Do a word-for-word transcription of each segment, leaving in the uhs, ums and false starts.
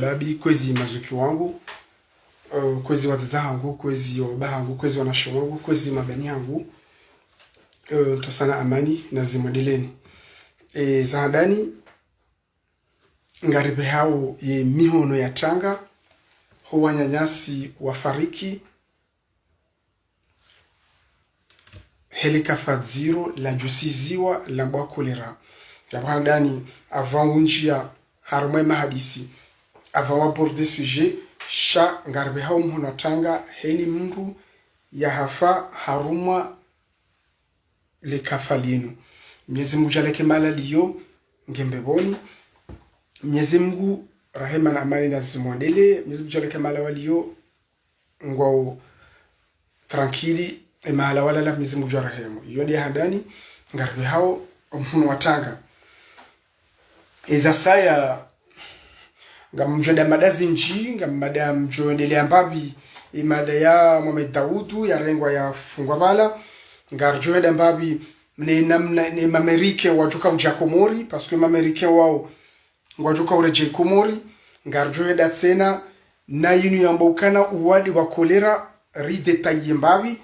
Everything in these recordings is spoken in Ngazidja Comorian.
Babi, kwezi mazuki wangu, eh, kwezi wadzadze hangu, kwezi wababa hangu, kwezi wanashe wangu, kwezi mabani hangu, eh, ntsohusana amani na zimwendeleni. Eh, za handani, ngaripvehao ye mihono ya tanga, ho wananyasi wafariki, he likafa dziro ladjusiziwa lambwa kolera. Yapvo handani, apvo undjia harumwa ye mahadisi, apvo aborder sujet, sha ngaripvehao mhono wa tanga, heni mndru yahafa harumwa likafa linu. Mnyezi Mungu djaleke mahala liyo, nge mbepvoni. Mnyezi Mungu, rahema na amani na zimwendelee. Mnyezi Mungu djaleke mahala waliyo, ngwao tranquille, e mahala walala Mnyezi Mungu djwarehemu. Iyo nde handani, ngaripvehao mhono wa tanga. Eza saya, ngamdjo enda mada zindji, ngamdjo enda mdjo endelea mbapvi, e mada ya Mohamed Daoud, yarengwa yafungwa pvala, ngaridjo enda mbapvi, ne namna, ne Mamerike wadjoka udja Komori, parce que Mamerike wao, ngwadjoka uredjei Komori, ngaridjo enda tsena, na yinu yambwa ukana uwade wa kolera, ri détailler mbapvi,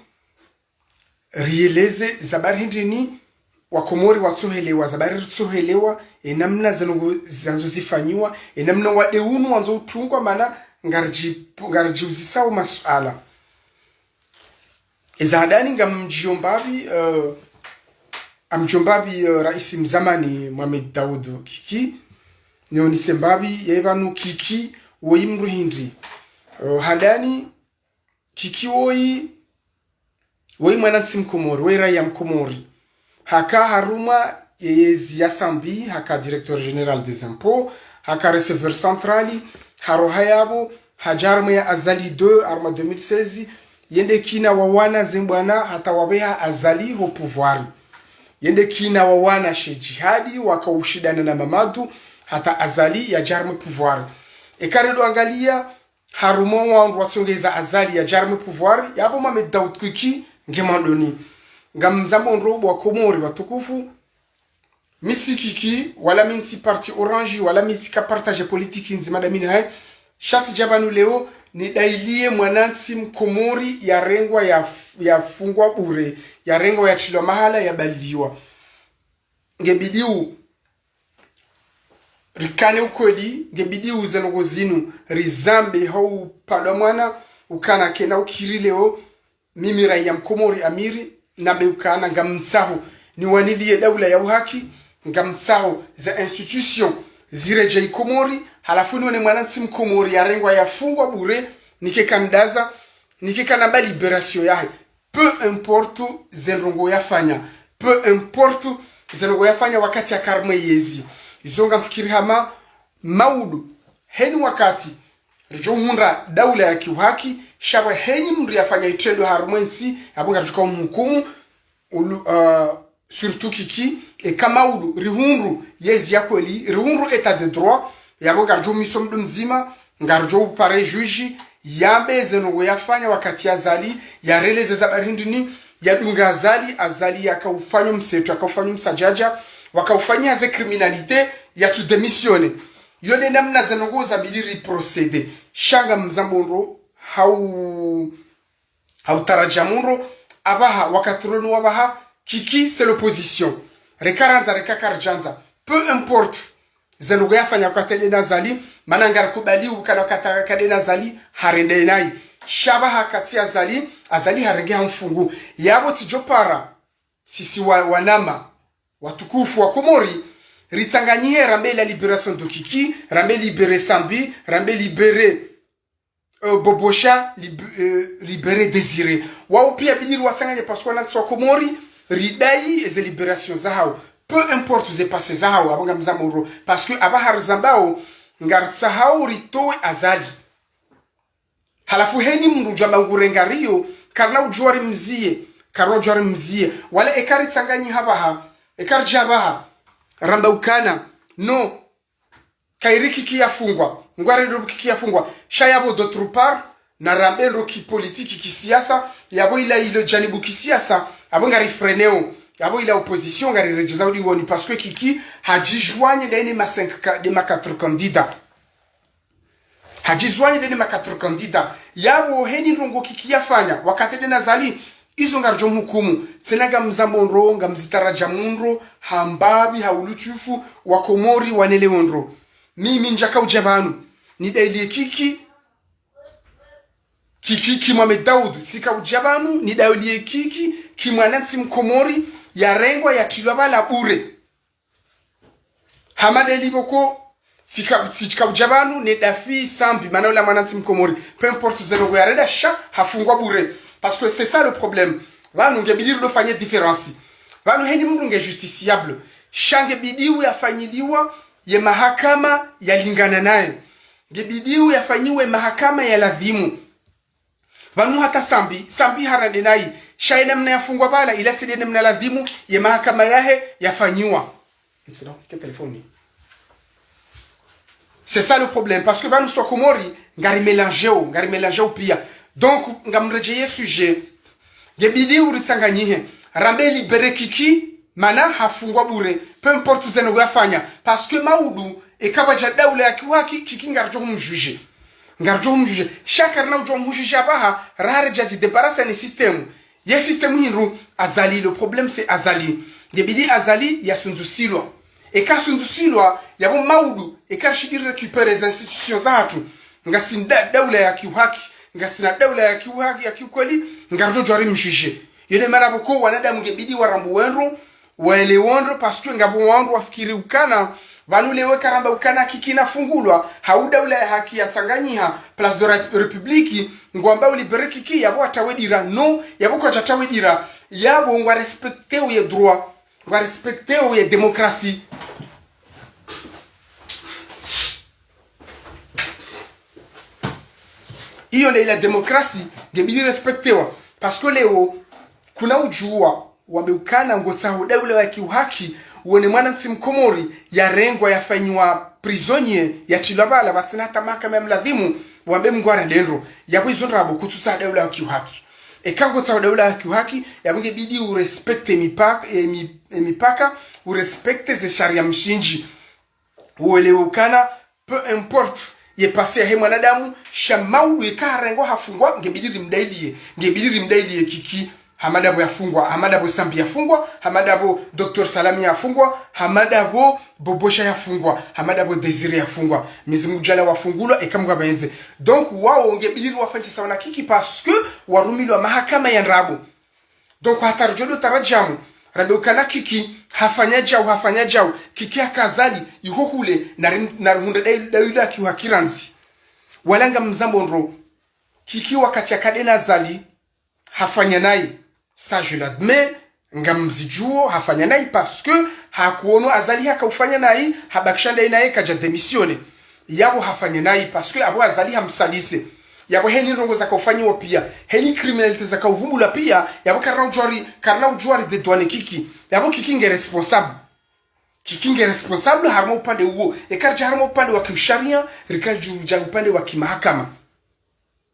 rieleze ze habari hindrini, Wakomori watsohelewa, ze habari ritsohelewa, e namna ze ndrongoo zandzo zifanyiwa, e namna wade unu wandzo utungwa, mana ngaridji-, ngaridjiuzisao masuala. Eza handani ngamdjo enda mbapvi, eh, ngamdjo enda mbapvi, eh, raisi mzamani Mohamed Daoud Kiki, nionese mbapvi, ye pvanu Kiki, woyi mndru hindri. Eh, handani, Kiki woyi, woyi mwanantsi Mkomori, woyi raiya Mkomori. Haka harumwa ye yezi ya Sambi, haka directeur général des impôts, haka receveur central, haroha yapvo, hadja harumwa ya Azali deux, harumwa deux mille seize, yende kina wawana ze mbwana hata wapveha Azali ho pouvoir. Yende kina wawana she Djihadi, wakaushindana na Mamadou, hata Azali yadja harumwa pouvoir. Eka ridjo angalia, harumwa wandru watsongeza Azali yadja harumwa pouvoir, yapvo Mohamed Daoud Kiki nge mwandoni. Ngamzambo ndro bo Wakomori watukufu, mi tsi Kiki, wala mi tsi parti Orange, wala mi tsika partage politique ndzima dami naye. Sha tsidja pvanu leo, nidailie mwanantsi Mkomori yarengwa yaf-, yafungwa bure, yarengwa yatrilwa mahala yabaliliwa. Ngebidi u rikane ukweli, ngebidi u ze ndrongoo zinu rizambe ha upvandwa mwana, ukana kena ukiri leo, mimi raiya Mkomori amiri, nambe ukana ngamtsaho niwanilie daula ya uhaki, ngamtsaho ze institutions ziredjei Komori, halafu niwone mwanantsi Mkomori yarengwa yafungwa bure, nike kandaza, nike kanamba libération yahe. Peu importe ze ndrongoo yafanya. Peu importe ze ndrongoo yafanya wakati yaka harumwa yezi. Izo ngamfikiri hama maudu. Heni wakati ridjo hundra daula ya kiuhaki, sha pvo heni mndru yafanya itrendwa harumwa ntsi, yapvo ngaridjo ka umhukumu, ulu, ah, surtout Kiki, eka maudu, rihundru yezi ya kweli, rihundru état de droit, yapvo ngaridjo umiso mndru mdzima, ngaridjo upare juge, yambe ze ndrongoo yafanya wakati ya Azali, yareleze ze habari hindrini, yadunga Azali, Azali yakaufanya mseto, yakaufanya msadjadja, wakaufanya ze criminalité, yatsu démissionner. Iyo nde namna ze ndrongoo zabidi riprocéder. Sha ngamzambo ndro, hau ha utaraja mndro, apvaha, wakati ronu wapvaha, Kiki, c'est l'opposition. Reka randza, reka karidjandza. Peu importe ze ndrongoo yafanya wakati yende na Azali, mana ngarikubali ukana wakati yaka hende na Azali, harende nayi. Sha pvaha wakati ya Azali, Azali harenge hamfungu. Yapvo tsidjo para, sisi wa, wanama, watukufu Wakomori, ritsanganyihe rambe la libération de Kiki, rambe libérer Sambi, rambe libérer euh, Bobosha, lib-, euh, libérer Désiré. Wao pia bidi riwatsanganye parce que wanantsi Wakomori, ridai eze libération zahao. Peu importe ze passé zahao, apvo ngamzambo ndro. Parce que apvaha rizambao, ngaritsahao ritowe Azali. Halafu heni mndru djwamba ngurenga riyo, karina udjuwa rimziye, karina udjuwa rimziye. Wala eka ritsanganyiha pvaha, eka ridja pvaha, ramba ukana, no, kayiri Kiki yafungwa, ngwarendo Kiki yafungwa. Sha yapvo d'autre part, narambe ndro kipolitiki, kisiasa, yapvo ila ilo janibu kisiasa, apvo ngarifreineo, yapvo ila opposition ngariredjeza udioni, parce que Kiki hadjidjwanye nde ne ma cinq ca-, nde ma quatre candidats. Hadjizwani nde ne ma quatre candidats. Yapvo heni ndrongo Kiki yafanya, wakati nde na Azali, izo ngaridjo mhukumu. Tsena ngamzambo ndro, ngamzitaradjamu ndro, ha mbapvi, ha ulutufu, wa Komori, wanelewe ndro. Mimi ndjaka udja pvanu, nidayiliye Kiki, Kiki, Kiki Mohamed Daoud, tsika udja pvanu, nidayiliye Kiki, ki mwanantsi Mkomori, yarengwa, yatrilwa pvala bure. Hamada Eli Boko, tsika, tsika udja pvanu, ne Dafi Sambi, mana ula mwanantsi Mkomori. Peu importe zeno yarenda, sha hafungwa bure. Parce que c'est ça le problème. Pvanu ngebidi ridofanye différence. Pvanu heni mndru nge justiciable. Sha ngebidi uyafanyiliwa ye mahakama yalingana naye. Ngebidi uyafanyiwe mahakama ya ladhimu. Pvanu hata Sambi, Sambi harende nayi. Sha ye namna yafungwa pvala, ila tsi nde namna ladhimu, ye mahakama yahe yafanyiwa. C'est ça le problème. Parce que pvanu swa Komori, ngari mélangewo, ngari mélangewo pia. Donc, ngamredjeye sujet. Ngebidi uritsanganyihe. Rambe libérer Kiki, mana hafungwa bure. Peu importe zeno yafanya. Parce que maudu, eka pvadja daula ya kiuhaki, Kiki ngaridjo humjuger. Ngaridjo humjuger. Sha karina udjo humjuger apvaha, raha redja djidébarrasser ne système. Ye système hindru, Azali, le problème c'est Azali. Ngebidi Azali yasunzusilwa. Eka sunzusilwa, yapvo maudu, eka rishindi récupérer ze institutions zahatru. Ngasina da-, daula ya kiuhaki, ngasina daula ya kiuhaki, ya kiukweli, ngaridjo djuwa rimjuger. Yo nde mana pvoko wanadamu ngebidi warambuwe ndro, waelewe ndro, parce que ngapvo wandru wafikiri ukana, pvanu leo eka ramba ukana Kiki nafungulwa, hau daula ya haki yatsanganyiha, Place de la République, ngwamba ulibérer Kiki, yapvo watawe dira, non, yapvo kwadjatawe dira, yapvo ngwa respecter uye droit, ngwa respecter uye démocratie. Iyo nde ila démocratie, ngebidi respectewa. Parce que leo, kuna udjuwa, wambe ukana ngotsaho daula ya kiuhaki, wone mwanantsi Mkomori, yarengwa, yafanyiwa prisonnier, yatrilwa pvala, pvatsina hata mahakama yamladhimu, wambe mngwarende ndro. Yapvo izo ndrabo kutsutsaha daula ya kiuhaki. Eka ngotsaho daula ya kiuhaki, yapvo ngebidi urespecter mipaka, eh, mi-, eh, mipaka, urespecter ze sharia mshindzi. Uelewe ukana, peu importe ye passé yahe mwanadamu, sha maudu eka harengwa hafungwa, ngebidi rimdayiliye, ngebidi rimdayiliye Kiki, hamada pvo yafungwa, hamada pvo Sambi yafungwa, hamada pvo Docteur Salami yafungwa, hamada pvo Bobosha yafungwa, hamada pvo Désiré yafungwa. Mwenyezi Mungu djala wafungulwa, eka Mungu apvendze. Donc, wawo ngebidi riwafanyise sawa na Kiki parce que warumilwa mahakama ya ndrabo. Donc, hata ridjo dotaradjamu, rambe ukana Kiki, hafanya djau, hafanya djau, Kiki haka Azali, iho hule, nari-, narihundre dayi-, daula ya kiuhaki randzi. Wala ngamzambo ndro, Kiki wakati yaka nde na Azali, hafanya nayi. Ça, je l'admets, ngamzidjuwo, hafanya nayi, parce que hakuono Azali haka ufanya nayi, habakisha ndayi naye kadja démissionner. Yapvo hafanya nayi, parce que apvo Azali hamsalise. Yapvo heni ndrongo zaka ufanyiwa pia. Heni criminalité zaka uvumbulwa pia. Yapvo karina udjuwa ri, karina udjuwa ridédouaner Kiki. Yapvo Kiki nge responsable. Kiki nge responsable harumwa upande uwo. Eka ridja harumwa upande wa kiusharia, rika dju-, dja upande wa kimahakama.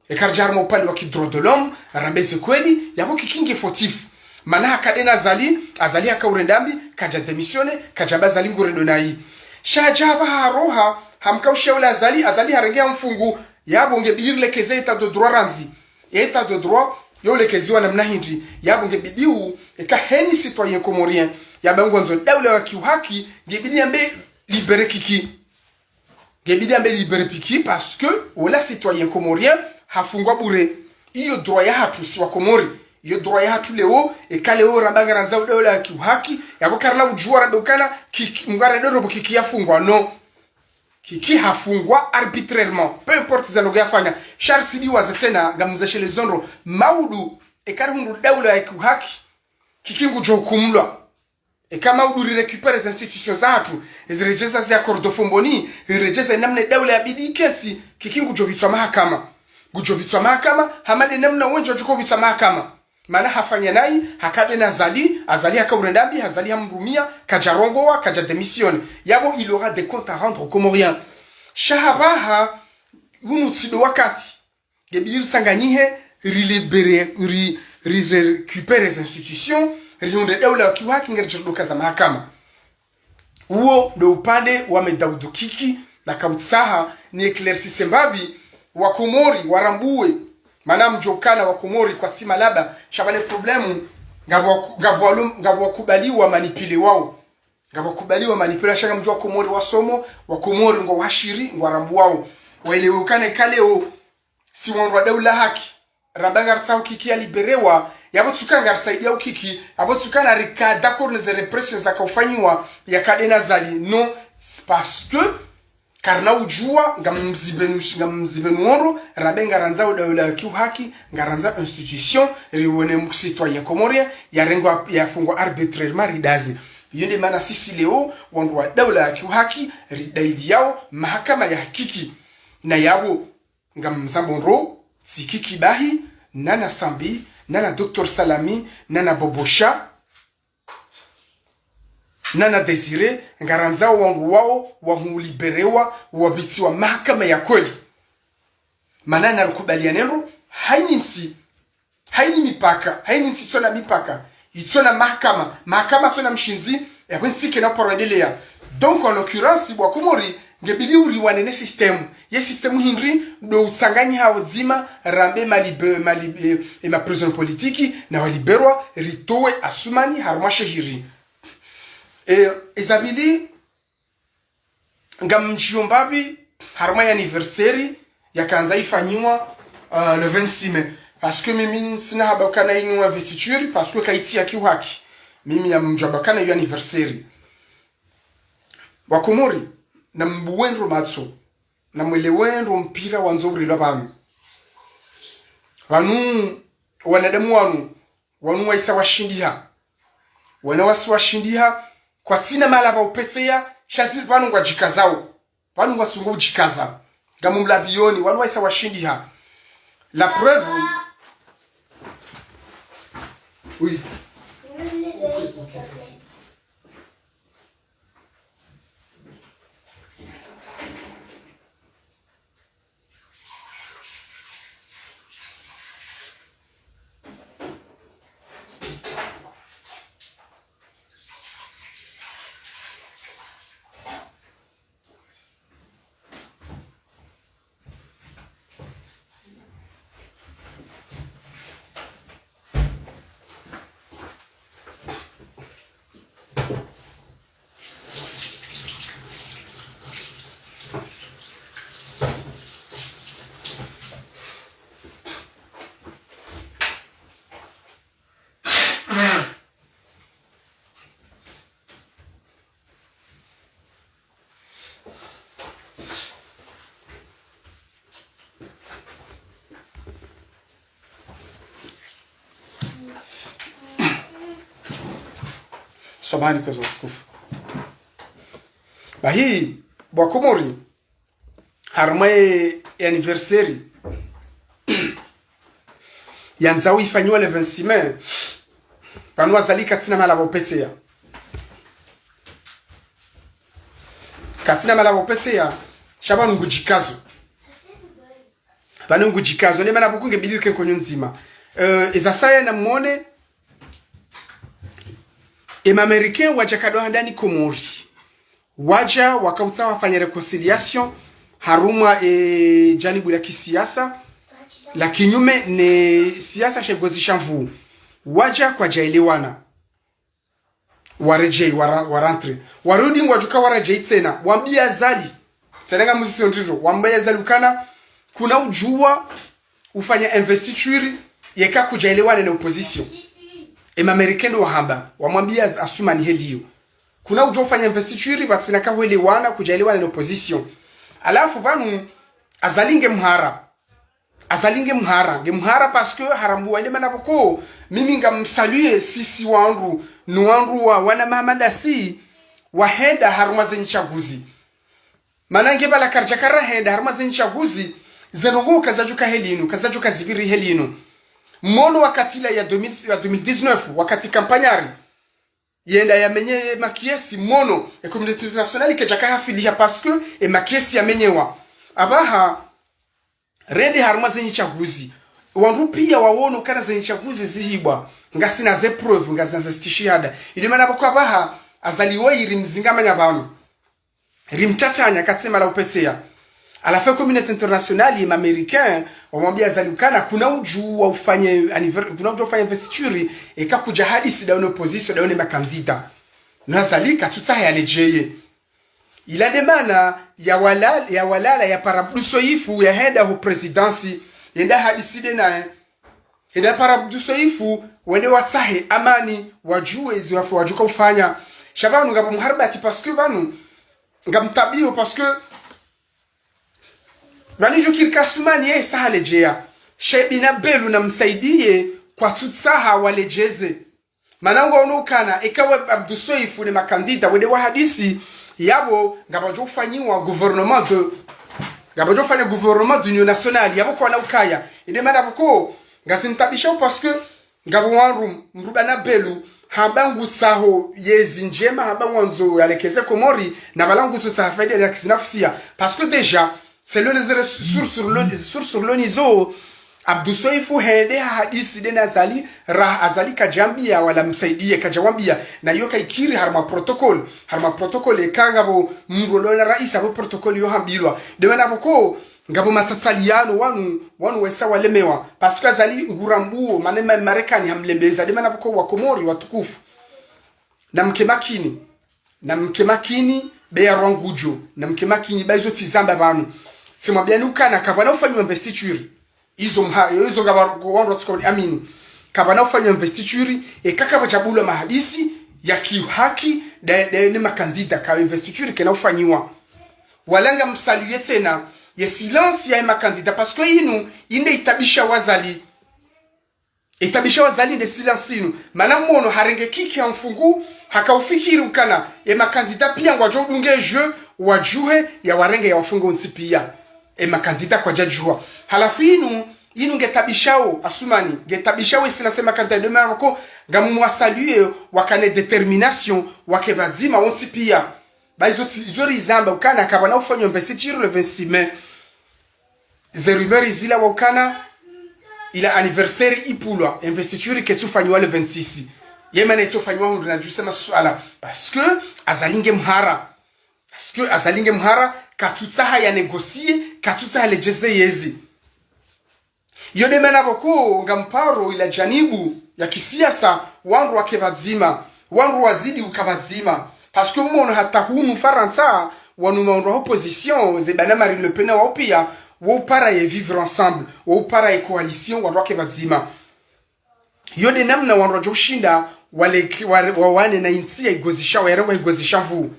Eka ridja harumwa upande wa ki droit de l'homme, rambe ze kweli, yapvo Kiki nge fautif. Mana haka nde na Azali, Azali haka urenda mbi, kadja démissionner, kadja amba Azali ngurendo nayi. Sha hadja apvaha haroha, hamkausha ula Azali, Azali harenge hamfungu, yapvo ngebidi rilekeze état de droit randzi. État de droit, yo ulekeziwa namna hindri, yapvo ngebidi u, eka heni citoyen comorien, yamba ngwandzo daula ya kiuhaki, ngebidi yambe libérer Kiki. Ngebidi yambe libérer Kiki parce que wola citoyen comorien hafungwa bure. Iyo droit yahatru si wa Komori. Iyo droit yahatru leo, eka leo ramba ngarandzao daula ya kiuhaki, yapvo karina udjuwa rambe ukana Kiki, mngwarende ndro pvo Kiki yafungwa, non. Kiki hafungwa arbitrairement. Peu importe zandro yafanya. Sha risidiwaze tsena, ngamzesheleze ndro. Maudu, eka rihundru daula ya kiuhaki, Kiki ngudjo hukumulwa. Eka maudu rirécupérer ze institutions zahatru, ziredjeza ze accords de Fomboni, ziredjeza namna daula yabidi ikentsi, Kiki ngudjo pvitswa mahakama. Ngudjo pvitswa mahakama, hamade namna wendji wadjo pvitswa mahakama. Mana hafanya nayi, haka nde na Azali, Azali haka urenda mbi, Azali hamrumia, kadja rongowa, kadja démissionner. Yapvo, il aura des comptes à rendre aux Comoriens. Sha apvaha, unu tsi ndo wakati. Ngebidi ritsanganyihe, rilibérer, ri, rirécupérer ze institutions, rihundre daula ya kiuhaki, ngaridjo ridjoka za mahakama. Uwo ndo upande wa Me Daoud Kiki, Naka utsaha ni éclaircisse mbapvi, Wakomori warambuwe. Mana mdjokana Wakomori kwatsi malaba, sha pvwa ne problème, ngapvo waku-, ngapvo walu-, ngapvo wakubaliwa manipulé wao. Ngapvo wakubaliwa manipulé, sha ngamdjo Wakomori wasomo, Wakomori ngwashiri, ngwarambuwao. Waelewe ukana eka leo, si wandru wa daula haki. Ramba ngaritsaho Kiki yaliberewa, yapvo tsi uka ngarisaidia Kiki, yapvo tsi uka narika d'accord ne ze répression zaka ufanyiwa, ya Kade na Azali. Non, c'est parce que, karina udjua, ngamzipvenu, ngamzipvenu wandru, ramba ngarandzao daula ya kiuhaki, ngarandza institution, riwone mu citoyen comorien, yarengwa, yafungwa arbitrairement ridazi. Iyo nde mana sisi leo, wandru wa daula ya kiuhaki, ridailiao, mahakama ya hakiki. Na yapvo, ngamzambo ndro, tsi Kiki bahi, nana Sambi, nana Docteur Salami, nana Bobosha, nana Désiré, ngarandzao wandru wao, wahuliberewa, wapvitsiwa mahakama ya kweli. Mana narikubaliane ndro, haini ntsi, haini mipaka, haini ntsi itsona mipaka, itsona mahakama, mahakama itsona mshindzi, yapvo ntsi kayina uparo endelea. Donc, en l'occurrence, bo Wakomori, ngebidi uriwane ne système. Ye système hindri, ndo utsanganyiha udzima, rambe malibe-, malibe-, e ma prisonniers politiques, na waliberwa, ritowe Assoumani, harumwa shehiri. E, ezapvili, ngamdjio mbapvi, harumwa ye anniversaire, yakandza ifanyiwa, euh, le vingt-six mai. Parce que mimi ntsina haba ukana inu investiture, parce que kayitsi ya kiuhaki. Mimi ngamdjua haba ukana iyo anniversaire. Wakomori, nambuwe ndro matso, namwelewe ndro mpira wandzo urilwa pvanu. Pvanu, wanadamu wanu, wanu waisa washindiha. Wana wasi washindiha, kwatsina mahala pva upveseya, sha zi pvanu ngwadjikazao. Pvanu ngwatsungo udjikaza. Ngamumlapvioni, wanu waisa washindiha. La preuve. Oui. Samahani kwezi watukufu. Bahi, bo Wakomori, harumwa ye, ye anniversaire, yandzao ifanyiwa le vingt-six mai, pvanu Azali katsina mahala pva upveseya. Katsina mahala pva upveseya, sha pvanu ngudjikazo. Pvanu ngudjikazo, ne mana pvoko ngebidi rike nkonyo ndzima. Euh, eza saya namwone, e ma Américains wadja kado handani Komori. Wadja wakautsaha wafanye réconciliation, harumwa e djanibu la kisiasa, la kinyume ne siasa she Ngozi Shamvu. Wadja kwadjaelewana. Waredjei, wara-, warentré. Warudi ngwadjuka waredjei tsena. Wambia Azali. Tsena ngamuzisiyo ndrindro. Wambia Azali ukana, kuna udjua ufanya investiture yeka kudjaelewana ne opposition. E ma Américains ndo wahamba. Wamwambia Az-, Assoumani heliyo. Kuna udjua ufanya investiture, pvatsina ka hwelewana, kudjaelewana ne opposition. Halafu pvanu, Azali nge mhara. Azali nge mhara, nge mhara parce que harambuwa inde mana pvoko, mimi ngamsaluer sisi wandru, ni wandru wa wana Mahamadou Assi, wahenda harumwa ze nyitsaguzi. Mana nge pvala karidjaka rahenda harumwa ze nyitsaguzi, ze ndrongoo kazadjuka helinu, kazadjuka zipviri helinu. Mwono wakati la ya deux mille, ya deux mille dix-neuf, wakati kampanyari, yenda yamenye makesi mwono, e communauté internationale kedjaka hafiliha parce que e makesi yamenyewa. Apvaha, rende harumwa ze nyitsaguzi. Wandru pia wawono kana ze nyitsaguzi zihibwa. Ngasina ze preuve, ngasina ze stishihada. Inde mana pvoko apvaha, Azali woyi rimzingamanya pvanu. rimtatranya katsema la upetseya. À la fin communauté internationale, ye ma Américains, wamwambia Azali ukana, kuna udjuwa ufanye anniver-, kuna udjuwa ufanye investiture, eka kudja hadisi dawo ne opposition, dawo ne makandida. Na Azali katsutsaha yaledjeye. Ila nde mana yawala-, yawalala yapara Abdou Soefo yahenda ho présidence, yenda hadisi nde naye. Henda yapara Abdou Soefo, wende watsahe amani, wadjuwe izo wafo wadjuka ufanya. Sha pvanu ngapvo muharibati parce que pvanu, ngamtabiho parce que, pvanu djo kiri ka Assoumani ye tsaha ledjeya. Chebi na Belou na Msaidie kwatsutsaha waledjeze. Mana ngwaono ukana, eka we Abdou Soefo ne makandida, wende wahadisi, yapvo ngapvadjo ufanyiwa gouvernement de, ngapvadjo ufanya gouvernement d'union nationale, yapvo kwana ukaya. Inde mana pvoko, ngazimtabishao parce que, ngapvo wandru, mdru bana Belou, hamba ngutsaho yezi ndjema, hamba ngwandzo yalekeze Komori, na pvala ngutsotsaha faida ya kizinafsia. Parce que déjà, selon les sources, sur le, sources sur le nizo, Abdou Soefo hende hahadisi nde na Azali, ra Azali kadjamwambia wala Msaidie kadjawambia, na iyo kayikiri harumwa protocole, harumwa protocole eka ngapvo mdru lona raisi apvo protocole iyo hambilwa. Nde mana pvoko, ngapvo matsatsaliyano wanu, wanu wesa walemewa. Parce que Azali ngurambuo, mana ma-, Marekani hamlembeza, nde mana pvoko wa Komori watukufu. Na mke makini. Na mke makini, beya rwangudjo. Na mke makini, ba izo tsizamba pvanu. Tsimwambiani ukana, kapvana ufanyiwa investiture. Izo mha-, izo ngapvo wandru watsuka uli amini. Kapvana ufanyiwa investiture, eka kapvadjabulwa mahadisi, ya kihaki, nde, nde, ne makandida ka investiture kena ufanyiwa. Wala ngamsaluye tsena, ye silence ya makandida, parce que inu, inde itabisha wa Azali. Itabisha wa Azali nde silence inu. Mana mwono harenge kiki ha mfungu, haka ufikiri ukana, e makandida pia ngwadjo udunge jeu, wadjuhe, yawarenge yawafunge wontsi pia. E makandida kwadjadjuha. Halafu inu, inu ngetabishao, Assoumani, ngetabishao e silence e makandida nde mana pvoko, ngamumwasaluye, wakane détermination, wake pvadzima wontsi pia. Ba izo tsi-, izo rizamba ukana kapvana ufanyiwa investiture le vingt-six mai. Ze rumeurs zila wa ukana, ila anniversaire ipvulwa, investiture ketsufanyiwa le vingt-six. Ye mana itsofanyiwa hundru na djuse masuala. Parce que Azali nge mhara. Parce que Azali nge mhara, katsutsaha ya négocier, katsutsaha ledjeze yezi. Iyo nde mana pvoko ngamparo ila janibu ya kisiasa, wandru wake pvadzima, wandru wazidi uka pvadzima. Parce que mwono hata hunu Farantsa, wanu mawandru wa opposition, ze bana Marine Le Pen wao pia, wo upara ye vivre ensemble, wo upara ye coalition, wandru wake pvadzima. Iyo nde namna wandru wadjo ushinda, wale, wa, wawane na intsi ya igozisha, wa yarengwa igozisha vuu.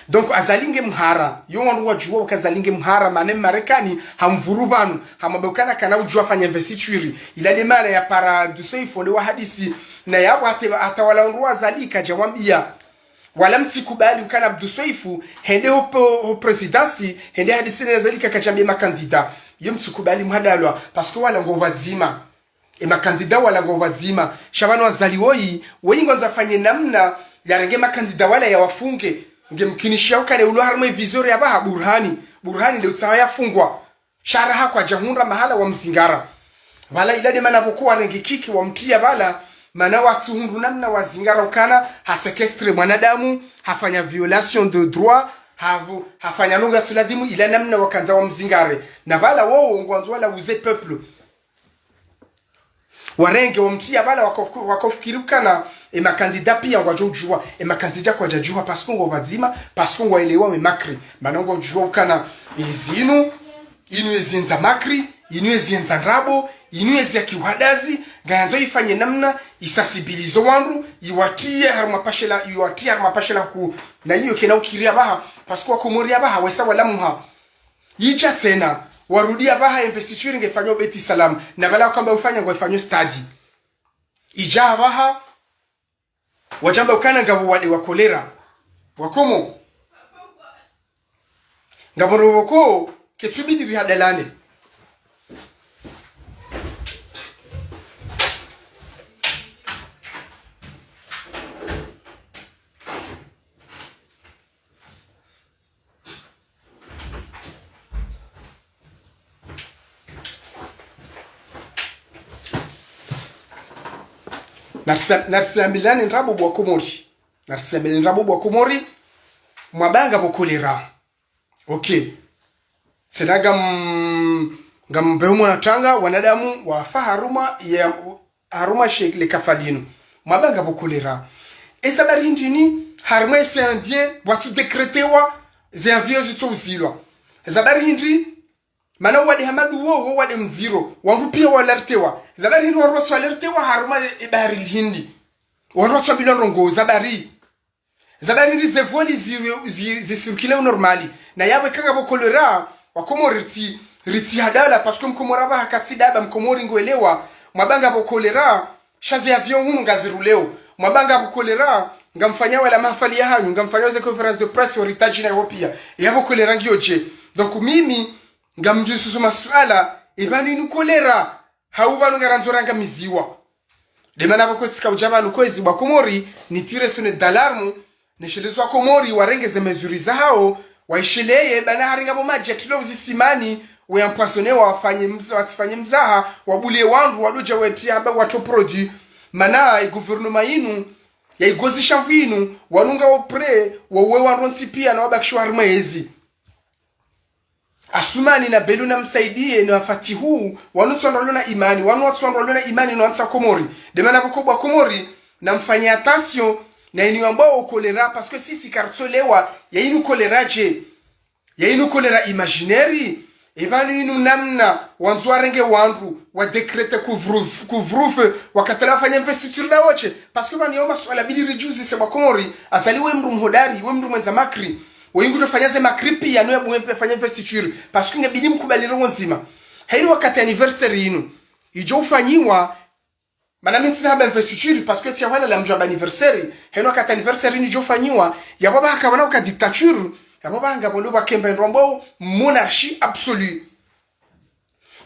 Donc, Azali nge mhara. Yo wandru wadjuwa uka Azali nge mhara, mana Marekani hamvuru pvanu, hamwambia ukana kana udjuwa fanya investiture. Ila nde mana yapara Abdou Soefo nde wahadisi, na yapvo hata, hata wala wandru wa Azali kadjawambia. Wala mtsikubali ukana Abdou Soefo, hende ho po-, ho présidence, hende hadisi na Azali kakadjambia makandida. Yo mtsikubali mhadalwa, parce que wala ngo pvadzima. E makandida wala ngo pvadzima. Sha pvanu Azali woyi, woyi ngwandzo afanye namna yarenge makandida wala yawafunge. Ngemkinisha ukana ulo harumwa e vision ya pvaha Burhani. Burhani nde utsaha yafungwa. Sha raha kwadjahundra mahala wamzingara. Pvala ila nde mana pvoko warenge kiki wamtriya pvala, mana watsuhundru namna wazingara ukana, ha séquestrer mwanadamu, hafanya violation de droit, havu-, hafanya ndrongo yatsuladhimu ila namna wakandza wamzingare. Na pvala wowo ngwandzo wala uze peuple. Warenge wamtriya pvala wako-, wakofikiri ukana, e makandida pia ngwadjo udjuwa, e makandida kwadjadjuwa, parce que ngo pvadzima, parce que ngwaelewa we makri. Mana ngwadjuwa ukana, e zinu, inu ezi yendza makri, inu ezi yendza ndrabo, inu ezi ya kiwadazi, ngayandzo ifanye namna, isensibilize wandru, iwatriye harumwa pashela, iwatriye harumwa pashela ku, na iyo kena ukiri ya pvaha, parce que wa Komori ya pvaha, wesa walamuha. Idja tsena, warudi ya pvaha investiture ngefanyo Beit Salam, na pvala wakamba ufanya ngwefanyo stade. Idja ya pvaha, wadjamba ukana ngapvo wade wa kolera. Wakomo. Ngapvo ro pvoko, ketsubidi rihadalane. Narisa-, narisambilane ndrabo bo wa Komori. Narisambilane ndrabo bo wa Komori. Mwamba ngapvo kolera. Ok. Tsena ngam-, ngambeho mwana tanga, wanadamu wafa harumwa ya, harumwa she le kafa linu. Mwamba ngapvo kolera. Eza habari hindri ni, harumwa ese Indien, watsu décrétewa, ze avion zitso uzilwa. Eza habari hindri, mana wade hamadu wo, wo wade mdziro. Wandru pia wa alertewa. Eza habari hindri wandru watsu alertewa, harumwa e, e bahari l'Hindi. Wandru watsu ambilwa ndrongo, eza habari. Eza habari hindri ze voli zi, zi, zi circule au normal. Na yapvo eka ngapvo kolera, wakomori ritsi, ritsi hadala, parce que mkomori apvaha katsi daba, mkomori ngwelewa, mwamba ngapvo kolera, sha ze avion hunu ngaziruleo. Mwamba ngapvo kolera, ngamfanyao wala mahafali yahanyu, ngamfanyao ze conférence de presse, oritaji na iwo pia. Yapvo kolera ngiyo dje. Donc mimi, ngamdjususu masuala, eba ninu kolera, hau pvanu ngarandzo rangamiziwa. Demana pvoko tsika udja pvanu kwezi wakomori, ni tirer sonnette d'alarme, neshelezo wakomori, warenge ze mesures zahao, waisheleye, bana hari ngapvo madji yatrilwa uzisimani, we empoisonné, wafanye mza-, watsifanye mzaha, wabulie wandru, wadodja wetri hamba watso produit. Mana, e gouvernement inu, ya igozi shamvu inu, wanu ngwao prêt, wauwe wandru wontsi pia na wabakishiwa harumwa ezi. Asumani na Belu na Msaidie na Fatihu, wanu tsi wandru walona imani, wanu watsi wandru walona imani no wantsi Komori. Demana pvoko wakomori, namfanye attention, na inu yambwao kolera, parce que sisi karitsoelewa, ya inu kolera dje. Ya inu kolera imaginaire, eba ninu namna, wandzo warenge wandru, wa décréter couvre-, couvre-feu, wakatala wafanye investiture na wontsi. Parce que pvanu yao masuala bidi ridjuzise wakomori, Azali we mndru mhodari, we mndru mwendza makri. Weye ngudjofanya ze makri pia, no ya buwe mpe fanya investiture. Parce que ngebidi mkubali ndrongo ndzima. Hayinu wakati anniversaire yinu idjo ufanyiwa, mana mi ntsina hamba investiture, parce que tsi ya hwalala mdjo hamba anniversaire. Hayinu wakati anniversaire yinu idjo ufanyiwa, yapvo pvaha kapvana uka dictature, yapvo pvaha ngapvo ndo pvakemba ndrongoo monarchie absolue.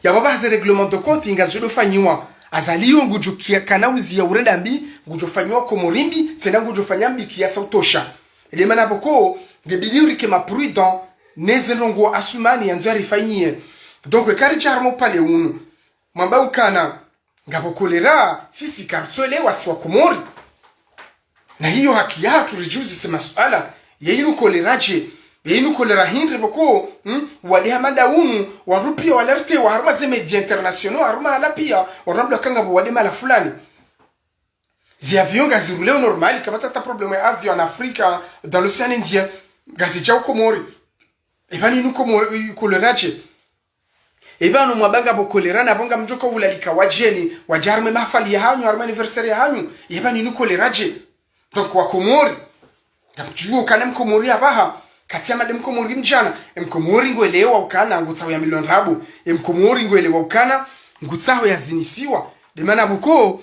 Yapvo pvaha ze règlement de compte ngazidjo fanyiwa. Azali yo ngudjo kia kana uziya urenda mbi, ngudjo fanyiwa Komori mbi, tsena ngudjo fanya mbi kiasi utosha. Demana pvoko, ngebidi urike ma prudent, neze ndrongoo Asumani yandzo yarifanyie. Donc, karidja harumwa upande unu. Mwamba ukana, ngapvo kolera, sisi karitsoelewa si wakomori. Na iyo haki yahatru ridjuzise masuala, ya inu kolera dje, ya inu kolera hindri pvoko, hmm? Wade hamada unu, wandru pia wa alertewa harumwa ze médias internationaux, harumwa hala pia, wandru wambwa ukana ngapvo wade mahala fulani. Ze avion ngaziruleo normal, kapvatsi hata problème ya avion en Afrique, dans l'océan Indien, ngazidjao Komori. Eba ninu Komori, kolera dje. Eba no mwamba ngapvo kolera na pvo ngamdjoka ulalika wadjeni, wadje harumwa mahafali yahanyu, harumwa anniversaire yahanyu. Eba ninu kolera dje. Donc wakomori. Ngamdjuo ukana mkomori apvaha. Katsi ya made mkomori mdjana. Emkomori ngwelewa ukana ngutsaho ya milwa ndrabo. Emkomori ngwelewa ukana ngutsaho yazinisiwa. Demana pvoko,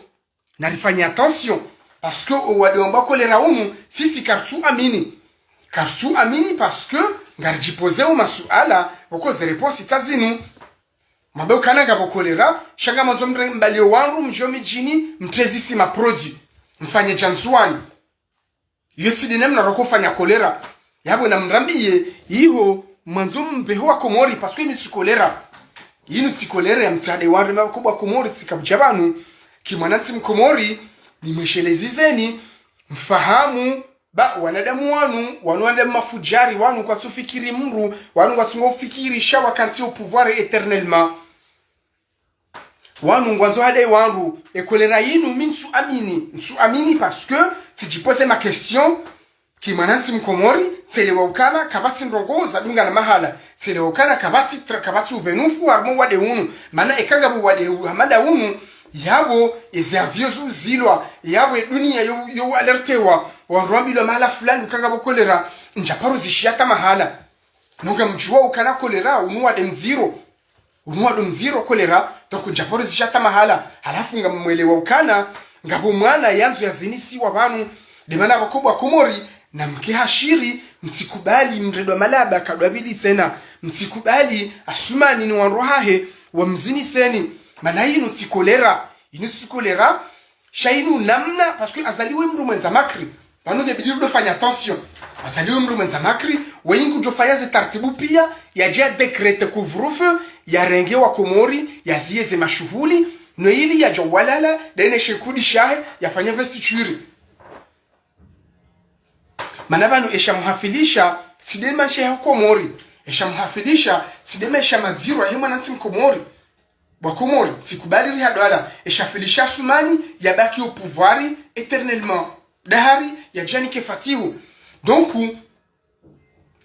narifanye attention, parce que owade wambwa kolera unu, sisi karitsu amini. Karitsu amini parce que ngaridjipozeo masuala, pvoko ze réponse tsi zinu. Mwamba ukana ngapvo kolera, sha ngamwandzo mre-, mbalie wandru mdjo midjini, mtrezise ma produit. Mfanye dja Ndzuwani. Iyo tsi de namna roko fanya kolera. Yapvo namrambiye, iho mwandzo mbeho wakomori, parce que inu tsi kolera. Inu tsi kolera ya mtsade wandru, mwamba pvoko wakomori tsika udja pvanu. Ki mwanantsi mkomori, nimweshelezizeni, mfahamu, ba wanadamu wanu, wanu wanadamu mafudjari, wanu kwatsufikiri mndru, wanu kwatsungo ufikiri sha wakantsi au pouvoir éternellement. Wanu ngwandzo hade wandru, e kolera yinu mi ntsu amini, ntsu amini parce que tsidjipoze ma question, ki mwanantsi mkomori, tselewa ukana kapvatsi ndrongoo zadungana mahala, tselewa ukana kapvatsi tra-, kapvatsi upvenufu harumwa wade unu, mana eka ngapvo wade u-, hamada unu, yapvo eze avion zuzilwa, yapvo e dunia yo, yo alertewa, wandru wambilwa mahala fulani ukana ngapvo kolera, ndjaparo zishiya hata mahala. No ngamdjuo ukana kolera, unu wade mdziro. Unu wade mdziro kolera, donc ndjaparo zishiya hata mahala. Halafu ngamwelewa ukana, ngapvo mwana yandzo yazinisiwa pvanu. Demana pvoko wakomori, namke hashiri, mtsikubali mredwa malaba kadwa pvili tsena. Mtsikubali Asumani ni wandru wahahe, wamziniseni. Mana inu tsi kolera, inu tsi kolera, sha inu namna, parce que Azali we mndru mwendza makri. Pvanu ngebidi ridofanya attention. Azali we mndru mwendza makri, weye ngudjofanya ze taratibu pia, yadje ya décréter couvre-feu, yarenge wakomori, yaziye ze mashuhuli, no ili yadjo walala, dene shekudi shahe, yafanye investiture. Mana pvanu esha muhafilisha, tsi nde maesha ya Komori. Esha muhafilisha, tsi nde maesha madziro yahe mwanantsi Mkomori. Wa Komori, tsikubali rihadalwa, esha filisha Assoumani, yabaki au pouvoir éternellement. Dahari, yadjanike fatihu. Donc,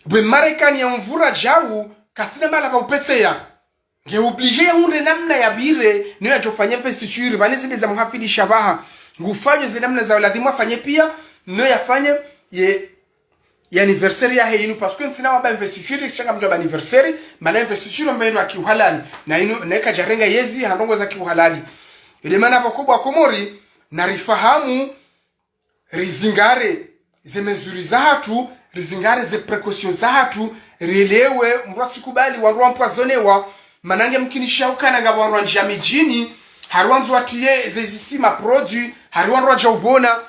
bwe Marekani ya mvura djau, katsina mahala pa upetseya. Nge obligé yahundre namna yapvire, no yadjofanya investiture, pvanu zinde za muhafilisha pvaha. Ngufanyo ze namna za lazimu afanye pia, no yafanye ye, ye anniversaire yahe inu, parce que ntsina wamba investiture, kisha ngamdjo wamba anniversaire, mana investiture mba inu ya kiuhalali. Na inu, na kadjarenga yezi, ha ndrongoo za kiuhalali. Inde mana pvoko wa Komori, na rifahamu, rizingare ze mesures zahatru, rizingare ze précautions zahatru, rielewe, mndru atsikubali wandru wa empoisonnewa, mana nge mkinisha ukana ngapvo wandru wandjia midjini, hari wandzo watriye ze zisima produits, hari wandru wadja upvona.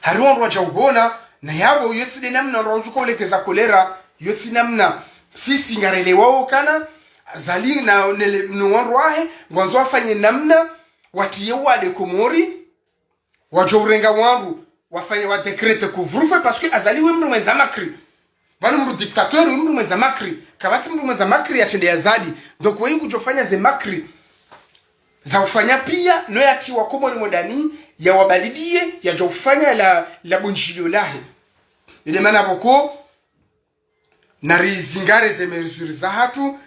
Hari wandru wadja upvona, na yapvo, yo tsi nde namna wandru wadjo ulekeza kolera, yo tsi namna. Sisi ngarelewao ukana, Azali na, nele, no wandru wahe, ngwandzo wafanye namna, watriye wade Komori, wadjo urenga wandru, wafanye wa décréter couvre-feu, parce que Azali we mndru mwendza makri. Pvanu mndru dictateur, mndru mwendza makri. Kapvatsi mndru mwendza makri yatsende ya Azali. Donc, weyi ngudjofanya ze makri za ufanya pia, no yatri wa Komori mwandani, yawabalidiye, yadjo ufanya la, la bundjilio lahe. Inde mana pvoko, na rizingare ze mesures zahatru,